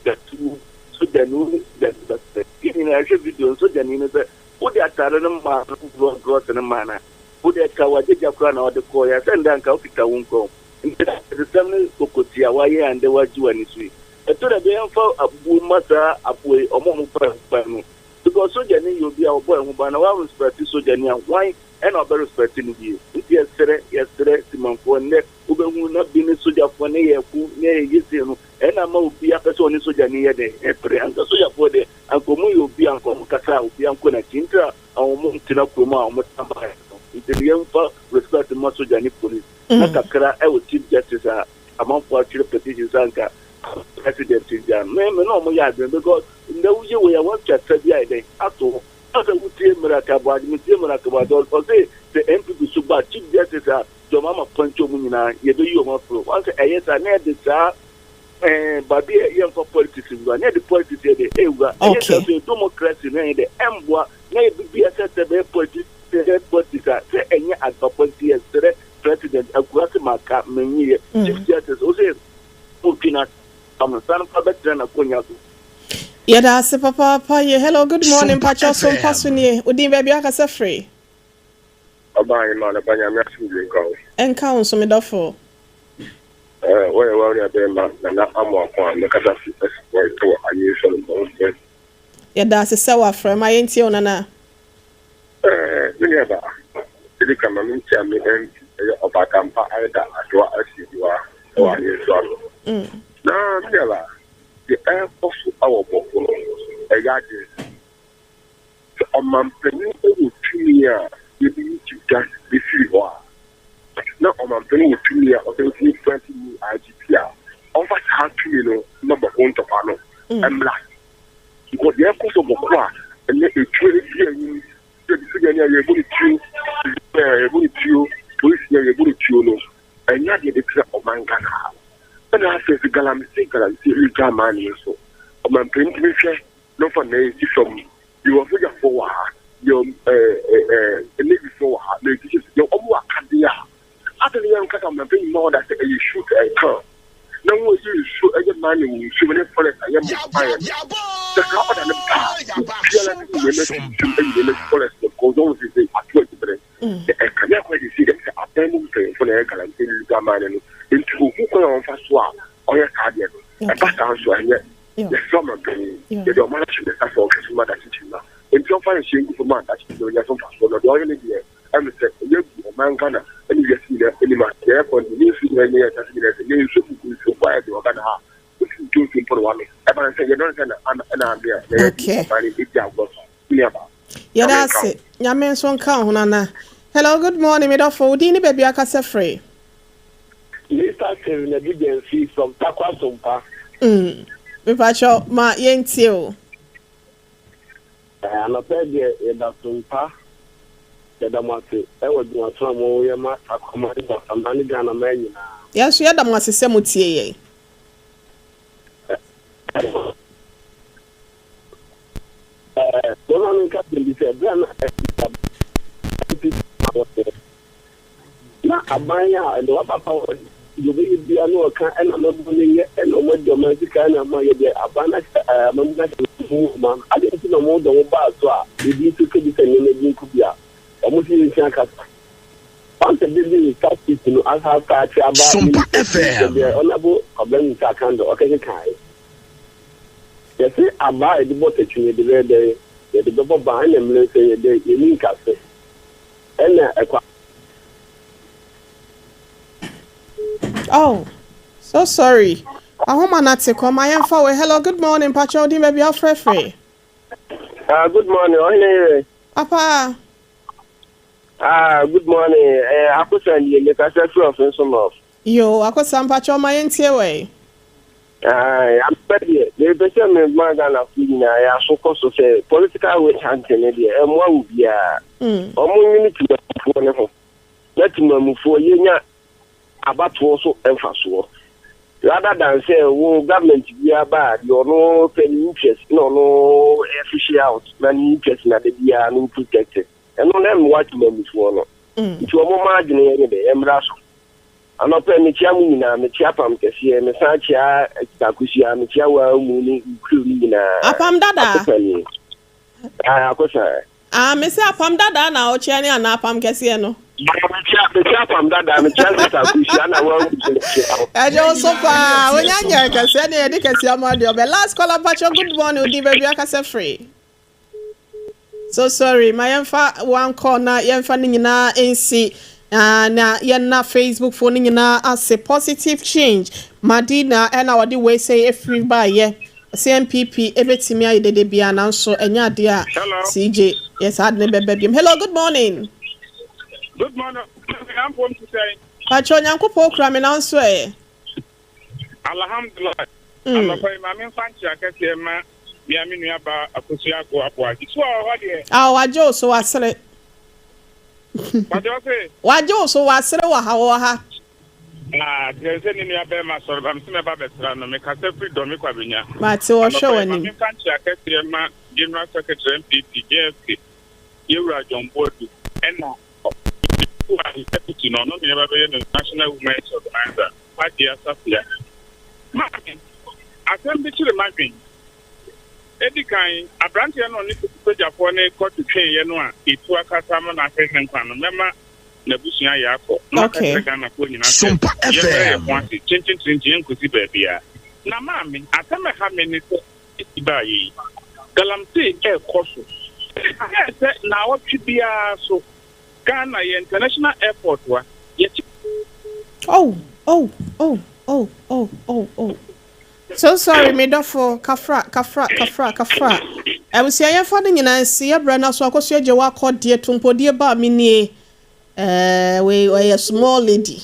da tuo sogyani wo ne sogyani bɛpɛ. Yɛn nyinaa yɛhwɛ video no sogyani no sɛ wode atade no maa no worɔ drɔs no maa no a wode ɛka wagyagya koraa na ɔde kɔɔ yɛ sɛ ndɛ anka wokita wo nkwa o. Nti akɛsesɛm ne kokoti a wayɛ a ndɛ wagye w'ani so yi ɛtɔ da bi a yɛmfa abuo mma saa aboa yi ɔmo a ɔmo fa ban no because sogyani yɛ obi a ɔbɔ ɛho ban na wa respect sogyani a hwan ɛna ɔbɛ respect no bie nti yɛsrɛ yɛsrɛ timanfoɔ ndɛ Wobɛhu na bi ne sogyafoɔ ne yɛ ko ne yɛ yɛ sei no, ɛna ama obi apɛ sɛ ɔne sogyani yɛ dɛn ɛpere. Anka sogyafoɔ deɛ, anka wɔn yɛ obi a anka wɔn kasa a obi ankɔ n'akyi nti a wɔn ntena kurom a wɔn san baeɛ no. Nti no yɛmfa respect mma sogya ne police. Na kakra ɛwɔ chief justice a amanfoɔ atwerɛ petition sɛ anka president ngyaa no. Me me ne wɔn yɛ adwene because ndɛ woyɛ wei a woatwa sa bi ayɛ dɛn ato hɔ. Na sɛ wotie Miracle Aboagye, metie Miracle Aboagye ɔse sɛ NPP so ba chief justice a John Mahama pɔnkye ɔmo nyinaa yɛbɛyi ɔmo afiri hɔ. Wahu sɛ ɛyɛ saa na yɛde saa ɛɛ baabi a yɛmfa politics nwura na yɛde politics yɛ dɛ ɛwura. Ɛyɛ saa Okay. nso yɛ democracy no ɛyɛ dɛ ɛmboa na yɛ bibia sɛ sɛ bɛyɛ politics yɛ politics a sɛ ɛnyɛ adepapa nti yɛsrɛ president akura se maka menyeyɛ chief justice wo sɛ wotwe no asam no sane fa bɛtena n'akonya so. Yɛda ase papaapa ye. Hello, good morning. Sompa Pakyɛ so mpa so FM. nie. Wo din baabi akasa firi? Ɔbaa hemaa no ba Nyame asomdwie nka wo. Ɛnka wo nso me dɔfo. Eh, wo yɛ wo nua bɛɛma Nana Amoako a mekasa fi Ɛsopɔe wɔ Ayew Sɔre Bɔ ho bɛn. Yɛda ase sɛ wafrɛ. Ma yɛntie wo, Nana. Ɛɛ, me nuabaa, ɛdi kan ma menkyia me MP, ɛyɛ Ɔbaatampa Aida Adoa Asieduwa wɔ Ayensu ano. Na me nuabaa, deɛ ɛrekɔ so wɔ Bɔko no, ɛyɛ adwene. Sɛ ɔmanpanin wɔ tumi a yɛde yi Chief Justice firi hɔ a, na ɔmanpanin wɔ tumi a ɔsɛ ɔtumi grant new IGP a, ɔmfa saa tumi no ma Bɔko ntɔkwa no mmra. Because deɛ ɛkɔ so Bɔko a ɛnɛ etuo edi anim sɛ bi sogyani a yɛbɔ ne tuo, a yɛbɔ ne tuo, polisi a yɛbɔ ne tuo no, ɛnyɛ adeɛ de kyerɛ ɔman Ghana ha. Ɛna afei nso galamsey galamsey ɛretwa aman no nso. Ɔmanpanin tumi hwɛ na ɔfa nan si fam. Yɛwɔ asogyafoɔ wɔ ha, yɛwɔ ɛɛ navyfoɔ wɔ ha, military yɛwɔ wɔn wɔ akadeɛ a adɛn na yɛnka sɛ ɔmanpanin mma ɔda sɛ ɛyɛ shoot and kill na wɔn ɛyɛ nsuo ɛyɛ mining wɔ nsuo mu ne forest ayɛ mo mayɛ no sɛ saa ɔda no ba a obiara de nneɛma fi nsuo mu ayi nneɛma fi forest no because wɔn sɛ sɛ ato agyibere na ɛkame akɔ ɛde si ɛm sɛ aban mu mpanyinfoɔ na ɛyɛ galamsey ne legal mining no nti ohu kwan a wɔmfa so a ɔyɛ saa deɛ no ɛba saa nso ɛnyɛ Yɛsrɛ ɔmanpanyin, yɛde ɔman ahyɛ ne nsa sɛ ɔnhwɛ so mma daakye kyiri mma. Enti ɔmfa nhyɛ ngu fam a daakye kyiri ɔnya so mfasoɔ. Na deɛ ɔyɛ no deɛ, ɛne sɛ ɛyɛ agu ɔman Ghana ne wiase nyinaa anim ase. Deɛ ɛkɔ no deɛ, ne nsuo nyinaa ne yɛn asase nyinaa sɛ, ne nsuo gugu nsuo mpo ayɛ den wɔ Ghana ha a, wotumi tɔ nsuo mpo na woanom. Ɛba no sɛ, yɛdɔ no sɛ na ana ɛna ame a na yɛde Okay. ɔman no di agorɔ saa. Me nuabaa, Yɛda Nyame nka ase. wo. Nyame nso nka wo ho Nana. Hello, good morning, me dɔfo. Wo din ne baabi a wokasa firi? Mister Stephen Adu Gyamfi from Tarkwa Sompa. Mm, mepakyɛw ma yɛntie o. Eh, anɔpa yi deɛ yɛda Sompa, yɛda mo ase wɔ adwumaso a moyɛ ma Tarkwa man ne Basaman ne Ghana man nyinaa. Yɛn nso yɛda mo ase sɛ motie yɛn. Eh, momma menka asɛm bi sɛ, berɛ a na NPP wɔ Na aban a ɛde waba pa wɔ deɛ ɔbɛyɛ biara na ɔka ɛna amamu no nyɛ ɛna ɔmo adi ɔman sika ɛna ama yɛ deɛ aban no ahyɛ ɛɛ amamu no ahyɛ no mu ɔman no adeɛ nti na ɔmo de ɔmo baa so a ebi nso ka bi sɛ nneɛma bi nko bi a ɔmo nso yɛnsua kasa once a business start it no asa asaakye aba Sompa minister bi sɛ FM. deɛ ɔnabo Kwabena Mensah Kandor ɔkɛkekaeɛ yɛse abaa a yɛde bɔ takyi no yɛde bɛyɛ dɛn yɛde bɛbɔ ban ɛna mmerɛ nso yɛ dɛn yɛni nkase Ɛna ɛkwa. Oh, so sorry. Ahoma na te kɔ ma yɛmfa wei. Hello, good morning. Pakyɛ wo din baabi afrɛfrɛ. Ah, good morning. Ɔhene yere. Papa. Ah, good morning. Eh, Akosa nie, mekasa firi Ɔfenso North. Yo, Akosa mpakyɛ ma yɛntie wei. Ae, ampa deɛ, mepɛ sɛ mema Ghanafoɔ nyinaa yɛn aso kɔ so sɛ political witch hunting no deɛ, ɛmmoa obiara. Wɔn nwene temanmufoɔ no ho, na temanmufoɔ yɛnya abatoɔ so mfasoɔ. Rather than sɛ wo government biara ba a, deɛ ɔno pɛ ne interest na ɔno fish out na ne interest na da biara no protect. Ɛno no ɛmmoa temanmufoɔ no. Nti wɔn mma adwene yɛ dɛ, ɛmmra so. Anɔpa yi mekyia mo nyinaa, mekyia Apam kɛseɛ, mesan kyia Akosua, mekyia wo mu ne wo crew no nyinaa. Apam dadaa? Akosa nie. Ah, Akosa. Ah, mese apam dadaa na ɔkyia ne anaa apam kɛseɛ no? Ah, mekyia, mekyia apam dadaa, mekyia sista Akosua na wo mu nso mekyia wo. Ɛgye wo so paa, wonya nyɛ kɛseɛ ne yɛde kɛseɛ ama deɛ ɔbɛ. Last caller mpakyɛ good morning, wodin baabi akasɛ firi. So sorry, ma yɛmfa one call na yɛmfa ne nyinaa nsi uh, na yɛnna Facebook fo no nyinaa ase. Positive change Madina ɛna wɔde wei sɛ efiri baayɛ CNPP ebetumi ayɛ dede bia nanso ɛnyɛ adeɛ a Hello. CJ yɛ saa ade ne bɛbɛ biom. Hello, good morning. Good morning. Ampom ti sɛn? Pakyɛ Onyankopɔn kura me nanso ɛ. Alhamdulillah. Anɔpa yi maame nfa nkyia kɛseɛ ma mea me nua ba Akosua Ago Aboagye. So wɔ hɔ deɛ? Ah, wagye wo so wasere. Wagye wo se? Wagye wo so wasere wɔ ha wɔ ha. Ah, kyerɛ sɛ ne nua bɛrima sɔre ba me sɛ mɛba bɛsra no. Mekasa firi Dɔme Kwabenya. Mate ɔhwɛ Anɔpa yi w'anim. maame nfa nkyia kɛseɛ ma General Secretary NPP JFK Yɛwura John Boadu ɛna ɔkuo deputy no ɔno na yɛba bɛyɛ no National Women's Organizer Hajia Safia. Maame, asɛm bi kyere m'adwen. Edi kan, aberanteɛ no a ɔne sogyafoɔ no rekɔtwetweeɛ no a etuo akasa ama no ahwere ne nkwa no, mɛma n'abusua ayɛ akɔ na maka Okay. akyerɛ Ghanafoɔ nyinaa sɛ Sompa yɛmmrɛ yɛn ho FM. ase, kyenkyenkyerenkye, yɛnkɔsi baabiara. Na maame, asɛm a ɛha me ne sɛ esi baeɛ yi. Galamsey ɛrekɔ so. Ɛyɛ sɛ naawɔtwe biara so Ghana yɛ international airport wa yɛkye. Oh oh oh oh oh oh oh so sorry me dɔfo kafra kafra kafra kafra abusua yɛmfa no nyinaa nsi yɛbrɛ no so akɔso agye wakɔ deɛ tompodie ba me nie. Wei ɔyɛ small lady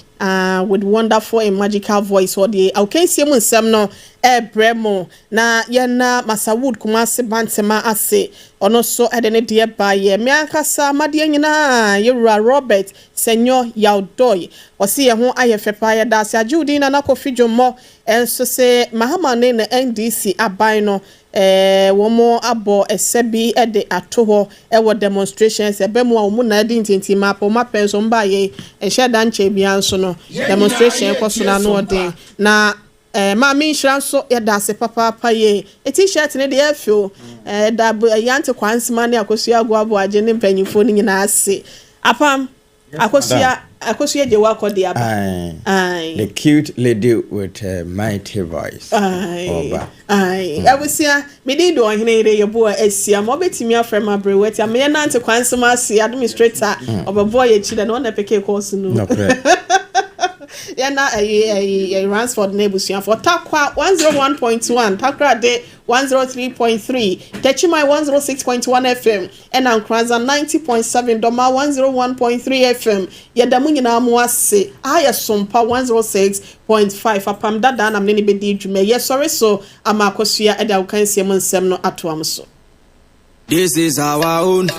with wonderful and magical voice. Ɔde awokansie mu nsɛm no ɛrebrɛ mo na yɛna Masawood Kumase Bantema ase. Ɔno nso ɛde ne deɛ ba yɛ me ankasa amadeɛ nyinaa. Yɛwura Robert Senyo Yawdoi ɔsi yɛn ho ayɛ fɛ paa, yɛda ase. Agye odin Nana Kofi Dwommɔ ɛnso sɛ Mahama ne na NDC aban no wɔn abɔ ɛsɛ bi de ato hɔ ɛwɔ demonstrations ɛbɛ mu a wɔn na ɛde ntintim apɔ wɔn apɛ nso mba yɛ ɛhyɛ da nkyɛn bia nso no demonstration kɔ so n'ano ɔden na maame nhyira nso yɛda ase papaapa. Yie eti shirt ne deɛ ɛfɛ o, ɛda yante kwansema ne Akosua Agoaboagye ne mpanyinfoɔ no nyinaa ase. Apam Akosua gye wakɔ de aba. Aye. The cute lady with a mighty voice. Ɔba. Aye. Abusua, mede de ɔhene yere yɛboa asia ma ɔbɛtumi afrɛ ma aberɛwati ama yɛnante kwansɛm ase administrator ɔbɛboa yɛ akyi dɛ na ɔna pɛkɛ kɔɔso no. Yɛna ɛyi Ransford ne abusuafoɔ Takwa 101.1, Takoradi 103.3, Techiman 106.1 FM, ɛna Nkoranza 90.7, Dɔma 101.3 FM. Yɛda mu nyinaa mo ase. Aha yɛ Sompa 106.5. Apam dada nam ne ne bɛdi dwuma. Yɛsɔre so ama Akosua ɛde awokansie mu nsɛm no atoa mo so. This is our own.